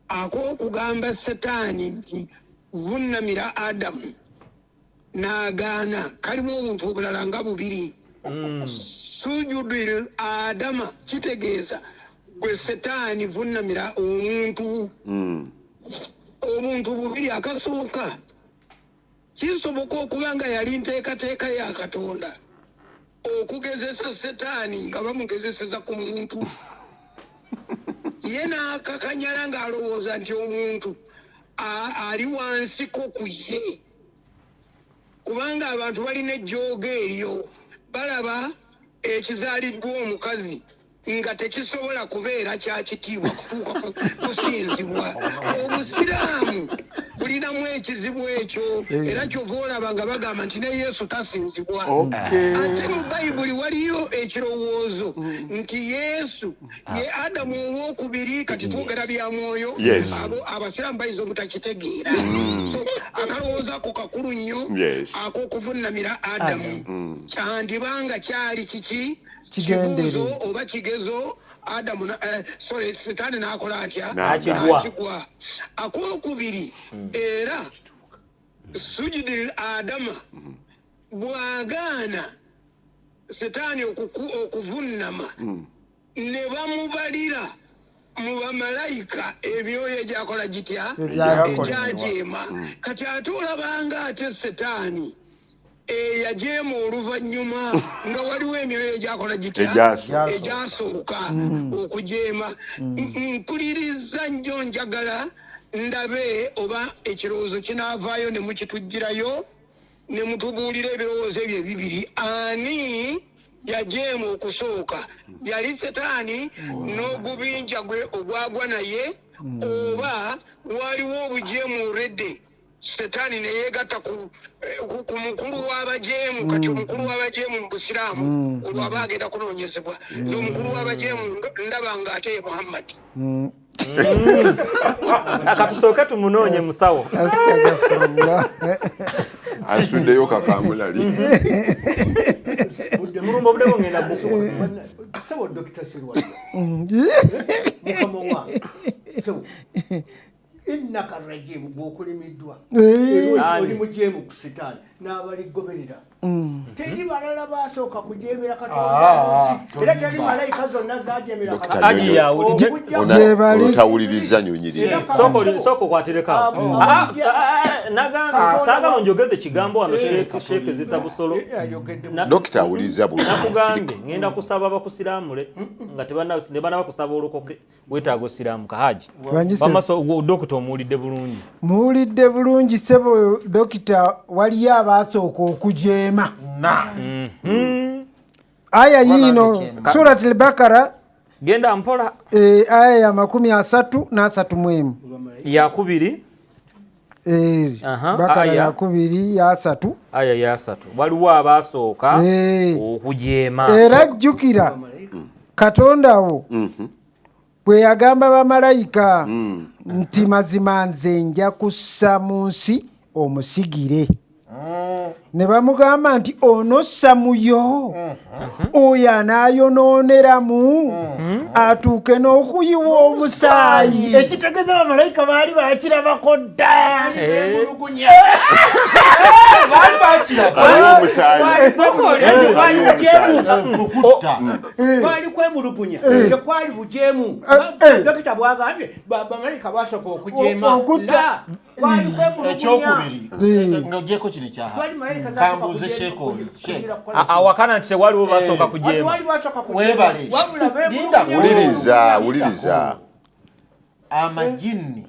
ak'okugamba Setaani nti vunnamira Adamu n'agaana kalimu obuntu obulala nga bubiri. Sujudil Adama kitegeeza gwe Setaani vunnamira omuntu. Obuntu bubiri. Akasooka, kisoboka okuba nga yali nteekateeka ya Katonda okugezesa Setaani nga bamugezeseza ku muntu, ye n'akakanyala ng'alowooza nti omuntu ali wansiko ku ye, kubanga abantu balina ejjoogo eryo, balaba ekizaaliddwa omukazi nga tekisobola kubeera kya kitiibwa kutuuka kusinzibwa. Obusiraamu bulinamu ekizibu ekyo, era kyova olaba nga bagamba nti ne Yesu tasinzibwa. Ate mu Bayibuli waliyo ekirowoozo nti Yesu ye Adamu owokubiri. Kati twogera bya mwoyo. Abo abasiraamu bayinza obutakitegeera. So akalowoozo ako kakulu nnyo ak'okuvunnamira Adamu. Kyandibanga kyali kiki? Kigenderere. Kibuuzo oba kigezo. Adamu sorry, Sitaani n'akola atya? N'akigwa. N'akigwa. Akokubiri, era sujudi Adama bw'agaana Sitaani okuvunnama ne bamubalira mu bamalayika emyoyo egyakola gitya? Egyakola. Egyajeema. Kati ate olabanga ate Setaani eyajeema oluvannyuma nga waliwo emyoyo egyakola gitya? Egyasooka. Egyasooka okujeema. Mpuliriza nnyo, njagala ndabe oba ekirowoozo kinaavaayo ne mukitugirayo ne mutubuulira ebirowoozo ebyo ebibiri. Ani yajeema okusooka? Yali Setaani n'ogubinja gwe ogwagwa naye, oba waliwo obujeemu already, Setaani ne yeegatta ku mukulu w'abajeemu? Kati omukulu w'abajeemu mu Busiraamu olwo aba agenda kunoonyezebwa. Nze omukulu w'abajeemu ndaba nga ate ye Muhammadi. Katusooke tumunoonye musawo. Astagfirullah. Asuddeyo kakamulali. Mulumba, obudde bwongenda bukuwa. Sebo Dokita Sirwalwa, mukama wange, sebo, innaka rajimu, gwokulimiddwa. Era Ani? oli mujeemu ku Sitaani n'abaligoberera. Teri balala basooka kujemera Katonda Ah, mu nsi. Era teri malayika zonna zajemera Dokita Katonda. Aji yawulidde. Okujja- Gyebali. Otawuliriza nyunyirira. Sooka okwatireko. Nagambye saagala onjogeze kigambo wano. Sheeke zisa busolo. Ayogedde. Dokita awuliriza bulungi. Nakugambye ngenda kusaba bakusiramule nga tebanaba kusaba olokoke, weetaaga osiramuka haji. Wangi sebo. Bamaso, dokita omuwulidde bulungi? Muwulidde bulungi sebo dokita. Waliyo abaasooka okujeema. Na Aya yiino, nange kyemba. Surat al-Bakara. Genda mpola. Aya ya 31. Yakubiri. Bakara Aya. yakubiri yasatu. Aya yasatu, waliwo abaasooka okujeema. Era jjukira Katonda wo bwe yagamba bamalayika nti mazima nze nja kussa mu nsi omusigire. Ne bamugamba nti onossa muyo oyo anaayonooneramu atuuke n'okuyiwa omusaayi. Ekitegeeza bamalayika baali bakirabako dda. Baali bakiraba. Ayiwa omusaayi. Kwali Ayiwa bujeemu. omusaayi. Kukutta. Kwali kwemulugunya, tekwali bujeemu. Dokita bwagambye bamalayika basooka okujeema. Okutta. La, kwali kwemulugunya. Ekyokubiri, ng'ogyeko kino ekyaha, Twali malayika zasooka kambuuze kujeema, sheeka oli kugira sheeka kukola. Awakana nti tewaliwo basooka kujeema. Tewali basooka kujeema. Weebale. Wabula Linda. beemulugunya. Wuliriza, wuliriza. Amajinni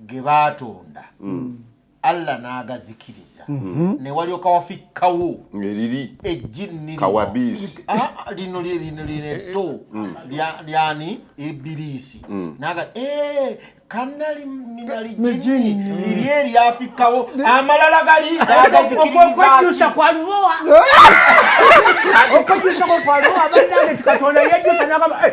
ge baatonda, Allah n'agazikiriza ne walyoka wafikkawo Eriri ejjinni lino. Kawabiisi. Ah, lino lino lino etto lyani ibiriisi naga "Eh, kanali minali jinni liri eryafikkawo, amalala gali gagazikiriza." Okwejjusa kwa lubowa, okwejjusa kwo kwa lubowa. Bannange, Katonda yejjusa nagamba, "Eh,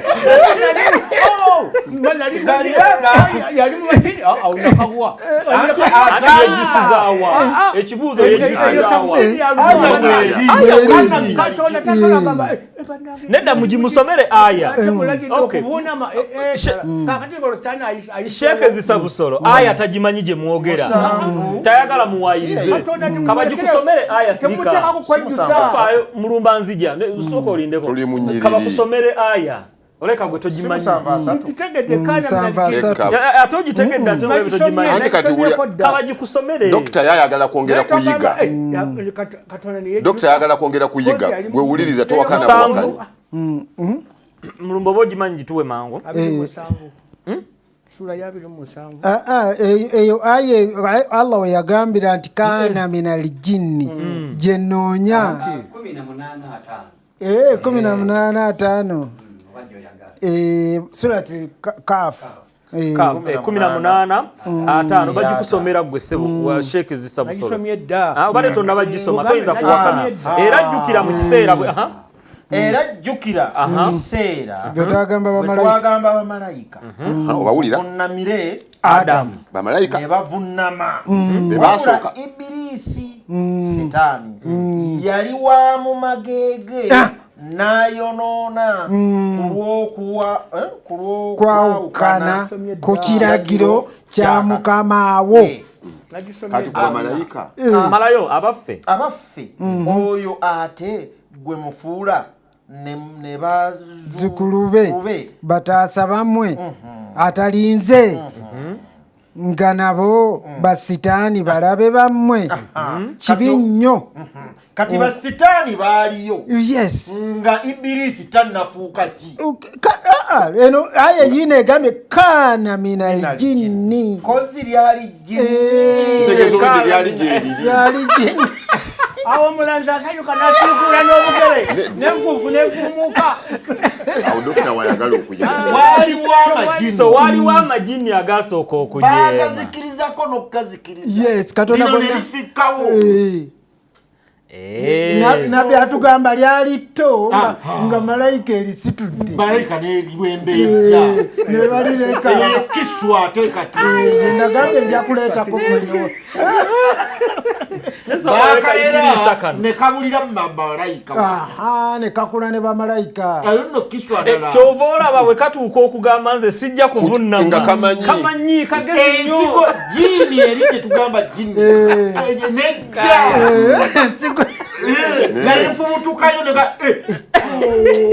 oh, nali- yali mu majini." Ah, awo nakagwa. Anti Ate yejjusizaawa? Ekibuuzo, yejjusizaawa? Tafsiri ya lubowa. Aya. Katonda tasobola gamba, "Eh, eh, bannange, Nedda, mugimusomere aya. ate mulagidde Okay. okuvuunama." Eh, eh, kakati ng'olwo Sitaani Sheeke zisa busolo, aya tagimanyi gye mwogera, tayagala muwayirize. Katonda Kabagikusomere aya, sirika. Temuteekako kwejjusa. Faayo mulumba nzija. Sooka olindeko. Tuli mu nnyiriri. Kabakusomere aya, oleka gwe togimanyi. Tutegedde kana Musanvu minali- asatu. Ate ogitegedde, ate nga togimanyi. Anti kati Kabagikusomere. Dokita yayagala kwongera kuyiga. Eh, Katonda ne yejjusa. Dokita yayagala kwongera kuyiga. Gwe wuliriza, towakana Musanvu. buwakanyi. Mulumba, oba ogimanyi, gituwe mangu. 27. Sura ya 27. Ah, ah, eyo aye Allah we yagambira nti kaana minal jinni gye nnoonya. 18:50. Surati Kaafu. Kaafu, 18:50, bagikusomera gwe ssebo wa Sheeke zisa busolo. Nagisomye dda. Ah, obadde tonnabagisoma, toyinza kuwakana. Nagisomye. Era jjukira mu kiseera bwe aha. Era jjukira mu kiseera Bwe twagamba bwe bamalayika. twagamba bamalayika Ah, obawulira? Vunnamire Adamu. Bamalayika ne bavunnama, be wabula basooka. Ibiriisi, Sitaani, yali wa mu mageege n'ayonoona ku kwawukana lw'okwawukana ku kiragiro kya mukama wo. Nagisomye Kati ku dda. bamalayika Malayo abaffe. Abaffe, oyo ate gwe mufuula ne zukulu be bataasa bammwe atalinze nga nabo basitaani balabe bammwe, kibi nnyo. Kati basitaani baaliyo Yes. nga Ibiriisi tannafuuka ki? Ah, ah, eno aya yiino egambye kaana minal jinni. Kozi lyali jjini. Kitegeeza oludde lyali gyeriri. Lyali jinni. Awo omulanzi asanyuka nasiikuula n'obugere n'enfuufu n'efuumuuka. Awo dokita wayagala okuyiga. Waaliwo amajini. So waaliwo amajini agasooka okujeema. Baagazikirizako n'okukazikiriza. Yes, Katonda Lino ne bonna- lifikkawo. Nabbi atugamba lyali tto nga malayika erisitudde. Malayika neriwembeja. Ne balireka. Kiswa ate kati. Nagambye nja kuleetako mwenyewe. Bakalera ne kabulira mu bamalayika. Aha, ne kakula ne bamalayika. Ayo nno kiswa ddala. Kyova olaba bwe katuuka okugamba nze sijja kuvunnama, Nga kamanyi. Kamanyi, kagezi Ensigo nnyo. jiini eri gye tugamba jiini nejja Ensigo nayefubutukayo nega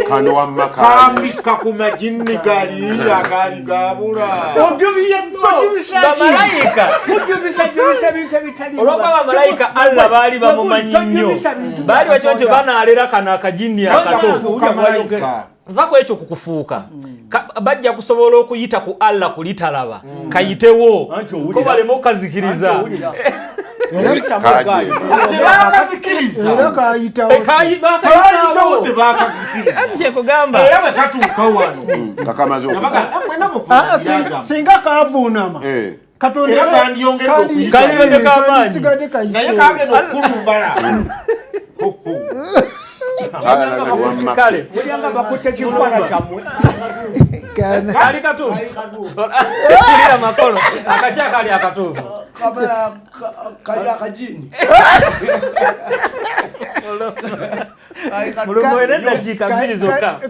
Kano wamma kaali. kambika ku majinni gali agali gabula. Bamalayika olwokuba bamalayika Allah baali bamumanyi nnyo, baali bakyo nti banaalera kano akajinni akato. Fuuka malayika. Va ku ekyo kukufuuka. Bajja kusobola okuyita ku Allah kulitalaba kayitewo ko baleme okukazikiriza. Tebakazikiriza. Era kayitawo. Kayitawo, tebakazikiriza. Ati kyekugamba. Era bwe katuuka wano Kakamaze okuba. nabaga mwena Ah, mufuuna. Singa kavuunama Katonda Era kandiyongedde okuyita. Kandiyongedde kamaanyi. Kandisigadde kayite. Naye kagenda okulumbala. Kale Mulyanga bakutte kifaana kyammwe. Kali katuufu. Kulira makolo akakya kali akatuufu. Kali akajini. Mulumba olina eddakiika 2 zokka.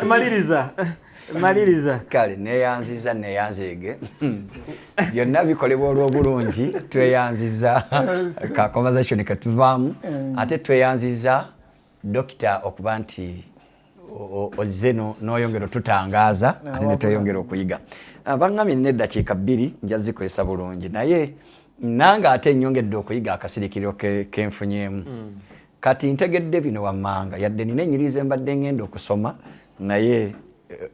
Maliriza. Maliriza. Kale neyanziza neyanzeege byonna bikolebwa olw'obulungi. Tweyanziza ka conversation ketuvaamu, ate tweyanziza dokita okuba nti ozze n'oyongera otutangaaza ate ne tweyongera okuyiga. Baŋŋambye nina eddakiika 2 nja zikozesa bulungi, naye nange ate nnyongedde okuyiga akasirikiro kenfunyeemu. Kati ntegedde bino wammanga, yadde nina ennyiriri mbadde ngenda okusoma, naye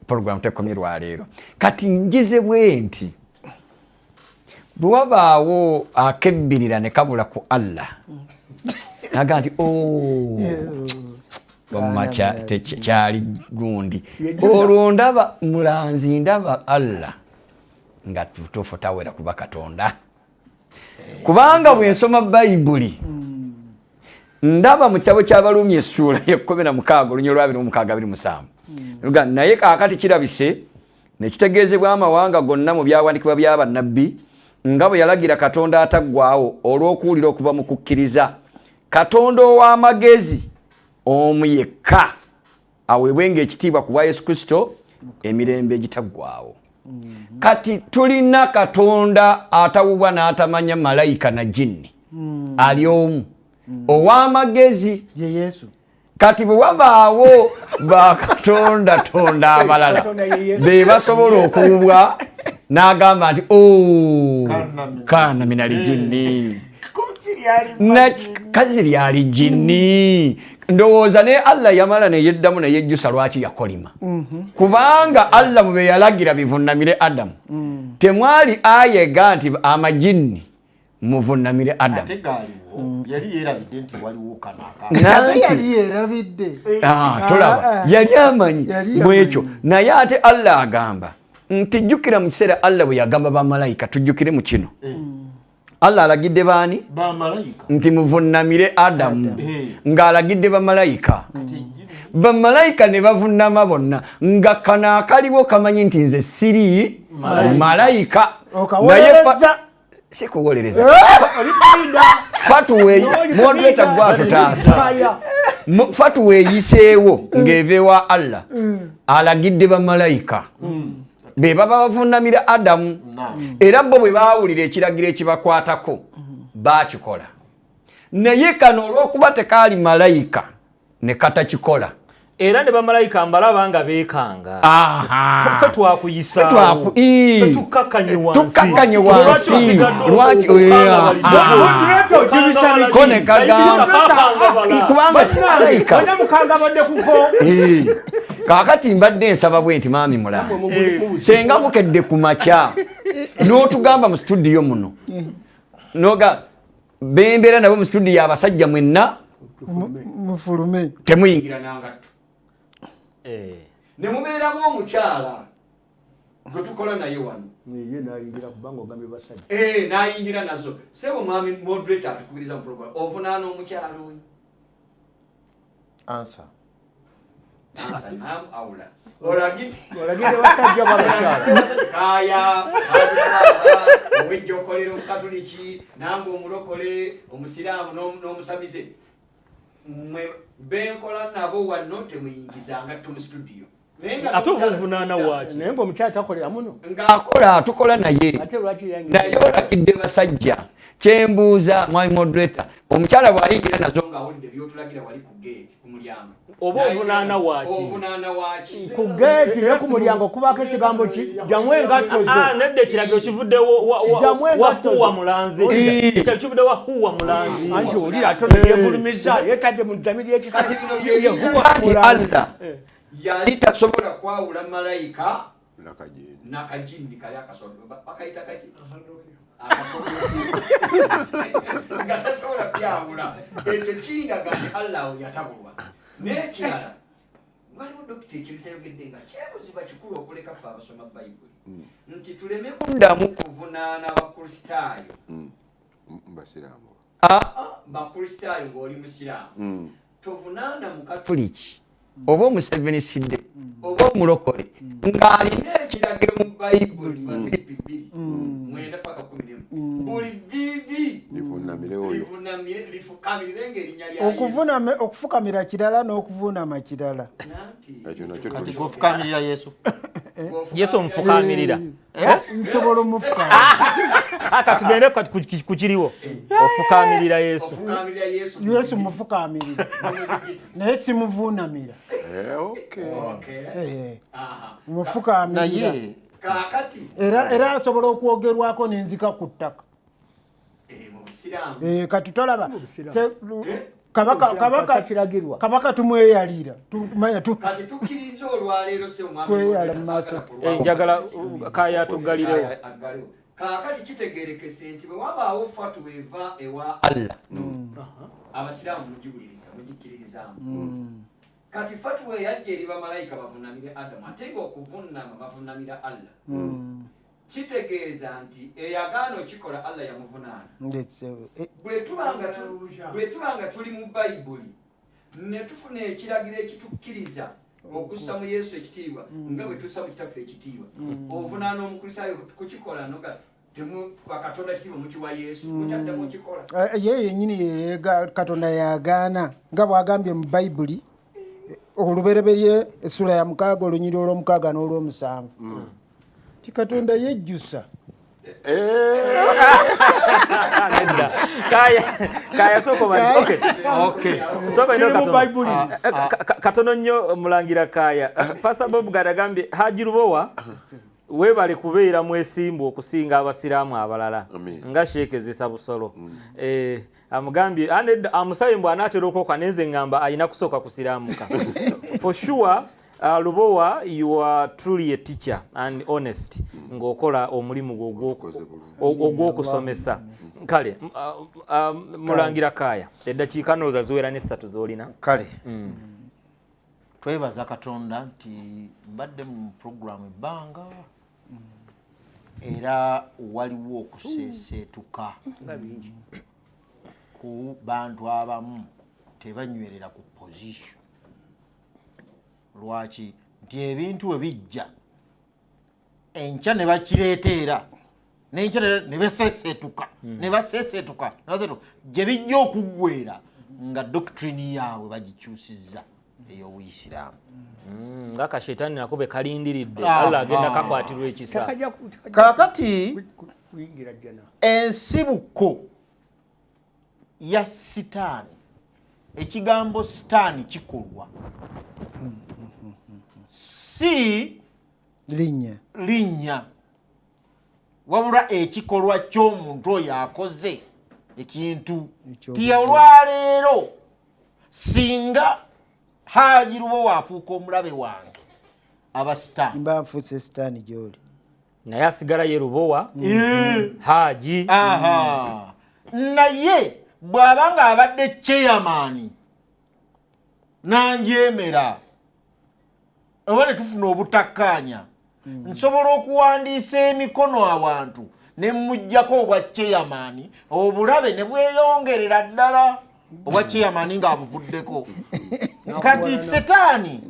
program tekomye lwaleero. Kati njize bwe nti bwe wabaawo akebbirira ne kabula ku Allah, naga nti wamma kyali gundi. Olwo ndaba mulanzi, ndaba Allah nga tutuufu tawera kuba Katonda, kubanga bwe nsoma Bayibuli ndaba mu kitabo ky'Abaluumi essuula ya 16 olunya olwa 26 27, naye kaakati kirabise ne kitegeezebwa amawanga gonna mu byawandiikibwa bya bannabbi nga bwe yalagira Katonda ataggwaawo olw'okuwulira okuva mu kukkiriza, Katonda ow'amagezi omu yekka aweebwenga ekitiibwa ku bwa Yesu Kristo emirembe egitaggwaawo. Kati tulina Katonda atawubwa n'atamanya malayika na jinni, ali omu ow'amagezi ye Yesu. Kati bwe wabaawo bakatonda tonda abalala be basobola okuwubwa n'agamba nti kana minali jinni, kazi lyali jinni. Ndowooza ne Allah yamala neyeddamu neyejjusa lwaki yakolima, kubanga Allah mu be yalagira bivunnamire Adamu temwali ayega nti amajinni muvunamire Adamu. Ate gaaliwo yali yeerabidde nti waliwo kano ate yali yeerabidde. Tolaba yali amanyi bwekyo. Naye ate Allah agamba nti jjukira mu kiseera Allah bwe yagamba bamalayika, tujjukire mu kino Allah alagidde baani nti muvunnamire Adamu, ng'alagidde bamalayika, bamalayika ne bavunnama bonna, nga kano akaliwo kamanyi nti nze siri malayika. Naye sikuwolereza fatuwe moderator gwatutaasa fatuwa eyiseewo ng'eva ewa Allah alagidde bamalayika be baba bavunnamira Adamu, era bo bwe baawulira ekiragiro ekibakwatako baakikola, naye kano olw'okuba tekaali malayika ne katakikola. Era ne bamalayika mbalaba nga beekanga. Ffe twakuyisaawo, tukakkanye wansi, lwaki ko ne kagamba kubanga si malayika. Kaakati mbadde nsaba bwe nti maami mulanzi, senga bukedde ku makya n'otugamba mu situdiyo muno noga bembeera nabo mu situdiyo abasajja mwenna mufulume temuyingira nangatto, ne mubeeramu omukyala gwe tukola naye wano nayingira kubanga ogambye basajja nayingira nazo. Sebo mwami moderator atukubiriza mu program, ovunaana omukyala oyo? Answer. Olagidde basajja babakyala. Kaya owejja okolera omukatuliki nange omulokole omusiraamu n'omusamize, mwe benkola nabo wano temuyingizanga tto mu studio. Ate obuvunaana waaki? Naye ngaomukyala takolera muno. Ng'akola, tukola naye. Ate lwaki yayingira? Naye olagidde basajja. Kyembuuza mwami moderator, omukyala bw'ayingira nazo ng'awulidde byotulagira wali ku geeti ku mulyango, Oba ovunaana waaki? Ovunaana waaki? Ku geeti ne ku mulyango kubaako ekigambo ki? Jamu engatto zo. Ah, nedda, ekiragiro kivudde Jamu engatto zo. wahuwa mulanzi. Ekiragiro kivudde wahuwa mulanzi. Anti oli ate yefulumiza yetadde mu ddamiri Nti Allah yali tasobola kwawula malayika nakajini kali akasodo bakayita kaki akasodo, nga tasobola byawula. Ekyo kindaga nti Allah yatabulwa. N'ekirala, waliwo dokita ekintu kyayogedde nga kyebuziba kikulu okuleka ffe abasoma Bayibuli nti tuleme kuddamu kuvunaana Abakristaayo. Basiraamu. Bakristaayo ng'oli musiraamu. Tovunaana mukatuliki oba omuseveniside oba omulokole ng'alina ekiragiro mu Bayibuli, Bafiripi 2:9 paka 11, buli vivi Livunamire oyo. Livunamire, lifukamirirenga erinnya lya Yesu. Okuvunama, okufukamira kirala n'okuvunama kirala. Ekyo nakyo Kati gwofukamirira Yesu? Yesu omufukamirira? Eh? Nsobola omufukamira. Aka tugende ku kiriwo. Ofukamirira Yesu? Ofukamirira Yesu? Yesu mufukamirira, naye simuvuunamira. Eh, Eh, mufukamirira. Naye Kaakati Era asobola okwogerwako nenzika ku ttaka. Mu busiraamu. Eh, kati tolaba kabaka Kiragirwa. Kabaka tumweyalira. Tumanya tu Kati tukkiriza olwaleero se omwami Tweyala mu maaso. Eh, njagala Kaya tuggalirewo. Aggalewo. Kaakati kitegerekese nti bwe wabaawo fatuwa eva ewa Allah, abasiraamu mugiwuliriza, mugikkiririzaamu. Kati fatuwa eyajja eri bamalayika bavunamire Adamu, ate nga okuvunama bavunamira Allah, kitegeeza nti eyagaana okikola Allah yamuvunaana. Ndetse, Bwe tuba nga tuli mu Bayibuli ne tufuna ekiragiro ekitukkiriza okussa mu Yesu ekitiibwa nga bwe tussa mu Kitaffe ekitiibwa, ovunaana omukristaayo kukikola noga temuwa Katonda kitiibwa, mukiwa Yesu, mukyaddamu okikola? Ye yennyini yeyega Katonda yagaana, nga bw'agambye mu Bayibuli, olubereberye essula ya 6, olunyiri olw'omukaaga n'olw'omusanvu, ti Katonda yejjusa. Nedda. Kaya, Kaya, sooka omanyi. Okay. Okay. Sooka olina Kiri mu katono. Bayibuli. Katono nnyo, mulangira Kaya. Pastor Bob Gad agambye Haji Lubowa weebale kubeera mwesimbu okusinga abasiraamu abalala Amin. nga sheekezesa busolo. Amugambye ane amusabe mbu anaatera okwoka, nenze ngamba alina kusooka kusiraamuka. For sure, Lubowa, you are truly a teacher and honest ng'okola omulimu gwo Okoze bulungi. ogw'okusomesa. Kale mulangira Kaya, eddakiika ndowooza ziwera n'essatu z'olina. Kale, twebaza Katonda nti mbadde mu puroguramu ebbanga, era waliwo okuseeseetuka ku bantu abamu, tebanywerera ku position. Lwaki? Nti ebintu we bijja enkya ne bakireeta, era nenkya ne beseeseetuka, ne baseeseetuka, ne baseeseetuka, gye bijja okuggwera nga doctrine yaabwe bagikyusizza ey'obuyisiraamu. Nga kashetani nako be kalindiridde. Allah agenda kakwatirwa ekisa. Kaakati Kuyingira jjana. Ensibuko ya sitaani, ekigambo sitaani kikolwa, si linnya. Linnya, wabula ekikolwa ky'omuntu oyo akoze ekintu. Eky'obujja. Ti olwaleero singa Haji Lubowa afuuka omulabe wange, aba sitaani. Mba nfuuse sitaani gy'oli. Naye asigala ye Lubowa Haji. Aha. Naye bw'aba nga abadde chairman nanjemera oba ne tufuna obutakkaanya, nsobola okuwandiisa emikono awantu ne muggyako obwa chairman, obulabe ne bweyongerera ddala obwa chairman ng'abuvuddeko. Kati setaani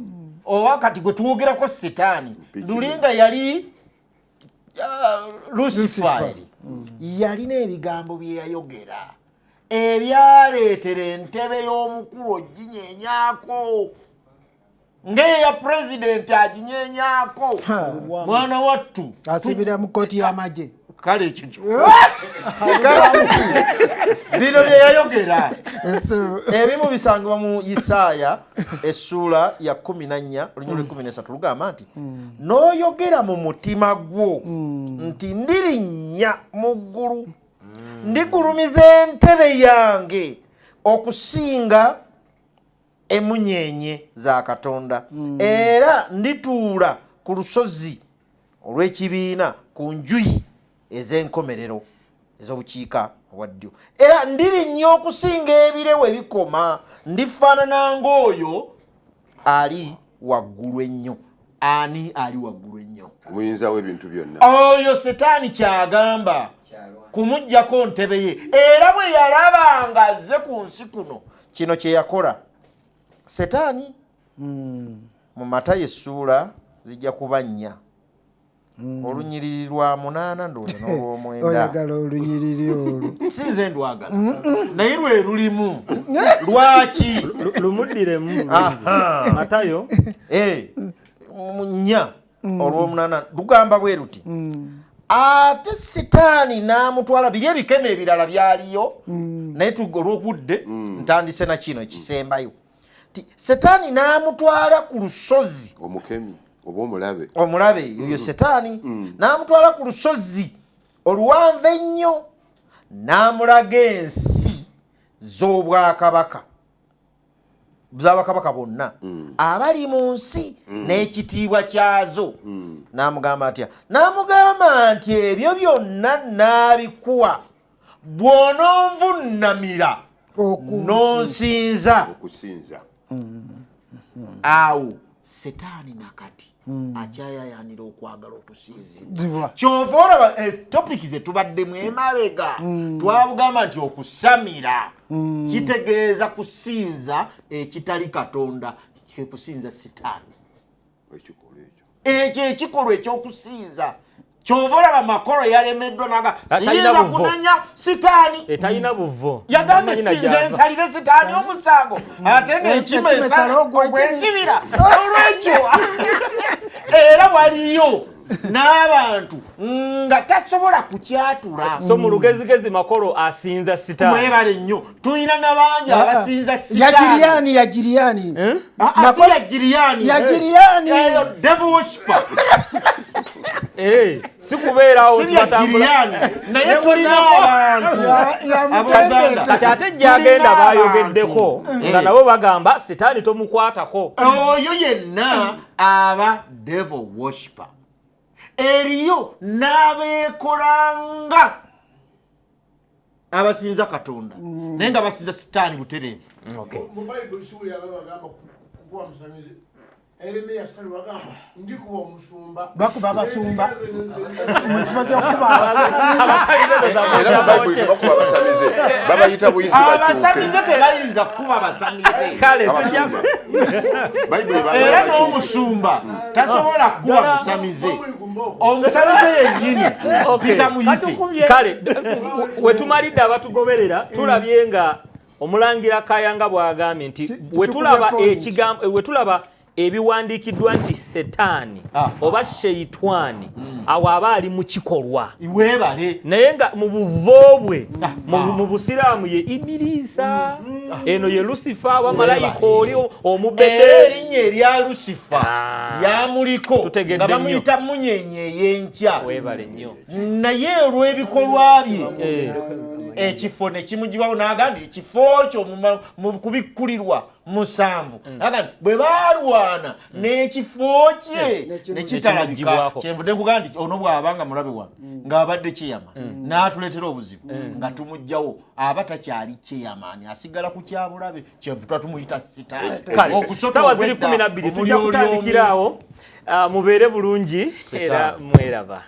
oba kati gwe twogerako setaani luli nga yali Luciferi, yalina ebigambo bye yayogera ebyaleetera entebe y'omukulu oginyenyaako, ng'eya pulezidenti aginyenyaako. Mwana wattu Asibira mu kkooti y'amagye. Kale ekyo bino bye yayogera ebimu bisangibwa mu Isaaya essuula ya 14 olunyiriri lw'e13, lugamba nti, "N'oyogera mu mutima gwo nti, Ndirinnya mu ggulu, ndigulumiza entebe yange okusinga emunyenye za Katonda, era ndituula ku lusozi olw'ekibiina ku njuyi ez'enkomerero ez'obukiika obwa ddyo, era ndirinnya okusinga ebire we bikoma, ndifaanana ng'oyo ali waggulu ennyo." Ani ali waggulu ennyo? Omuyinza w'ebintu byonna. Oyo setaani kyagamba kumuggyako ntebe ye. Era bwe yalaba nga azze ku nsi kuno, kino kye yakola. Setaani mu Matayo essuula zijja kuba 4, olunyiriri lwa 8 ndowooza n'olwomwenda. Oyagala olunyiriri olwo. Si nze ndwagala, naye lwe lulimu. Lwaki? Lumuddiremu. Aha. Matayo. Mu 4 olw'omunaana lugamba bwe luti: ate Sitaani n'amutwala, biri ebikemo ebirala byaliyo, naye olw'obudde ntandise na kino ekisembayo, ti Setaani n'amutwala ku lusozi. Omukemi oba omulabe. Omulabe yoyo Setaani n'amutwala ku lusozi oluwanvu ennyo, n'amulaga ensi z'obwakabaka z'abakabaka bonna abali mu nsi n'ekitiibwa kyazo. N'amugamba atya? N'amugamba nti, ebyo byonna naabikuwa bw'ononvunnamira n'onsinza. Okusinza. Awo Setaani nakati akyayayanira okwagala okusinzibwa. Zibwa. Kyova olaba topic ze tubaddemu emabega, twabugamba nti okusamira kitegeeza kusinza ekitali Katonda, kusinza Sitaani. Ekikolwa ekyo. Ekyo ekikolwa ekyokusinza, kyova olaba Makolo yalemeddwa naga Talina siyinza buvo. kunenya Sitaani. Etalina buvo. Yagambye, Tamanyi na sinze gy'ava. nsalire Sitaani omusango, ate ng'ekima Ekima esala esala ogwa ogw'ekibira. Olwekyo era waliyo n'abantu nga tasobola kukyatula. So mu lugezigezi Makolo asinza Sitaani. Mwebale nnyo, tulina n'abangi abasinza Sitaani. Yagiriyani, yagiriyani. Ah, ah, si Yagiriyani. Yagiriyani. Eyo devil worshiper. Si kubeerawo Si nti batambula. Yagiriyani, naye tulina abantu abooluganda. Kati ate gyagenda Tulina bayogeddeko abantu. nga nabo bagamba Sitaani tomukwatako. Oyo yenna aba devil worshiper. Eriyo n'abeekolanga abasinza Katonda, naye nga basinza Sitaani butereevu. Mu Bayibuli siwuli aba bagamba kukuba musamize. Eremiya sali bagamba ndikuba omusumba. Bakuba abasumba mu kifo ky'okukuba abasamize. Era mu Bayibuli tebakuba abasamize, babayita buyisi Abasamize bakyuke. tebayinza kukuba basamize. Kale tujja Abasumba. Bayibuli ebagamba Era bakyuke. n'omusumba tasobola kukuba musamize. Omusamize yennyini Peter Muyite. Kale wetumalidde abatugoberera, tulabye nga omulangira Kayanga bw'agambye nti wetulaba point. ekigambo, wetulaba ebiwandiikiddwa nti Setaani oba Sheitwani, awo aba ali mu kikolwa. Weebale. Naye nga mu buvo bwe mu busiraamu ye Ibiriisa, eno ye Lusifa oba malayika oli Era omubede. erinnya erya Lusifa lyamuliko Tutegedde nga nnyo. bamuyita munyenye ey'enkya. Weebale nnyo. Naye olw'ebikolwa bye ekifo ne kimugibwawo, n'agamba ekifo kyo mu kubikkulirwa 7, n'agamba nti bwe baalwana n'ekifo kye ne kitalabika. Nekimugibwako. Kyenvudde nkugamba nti ono bw'abanga mulabe wange ng'abadde kyeyama n'atuleetera obuzibu nga tumuggyawo, aba takyali kyeyamaani, asigala ku kyabulabe, kyenvu tuba tumuyita Sitaani. Kale Okusota sawa ziri obwedda, 12, tujja omulyolyomi. kutandikira awo. Mubeere bulungi era Setaani. mweraba.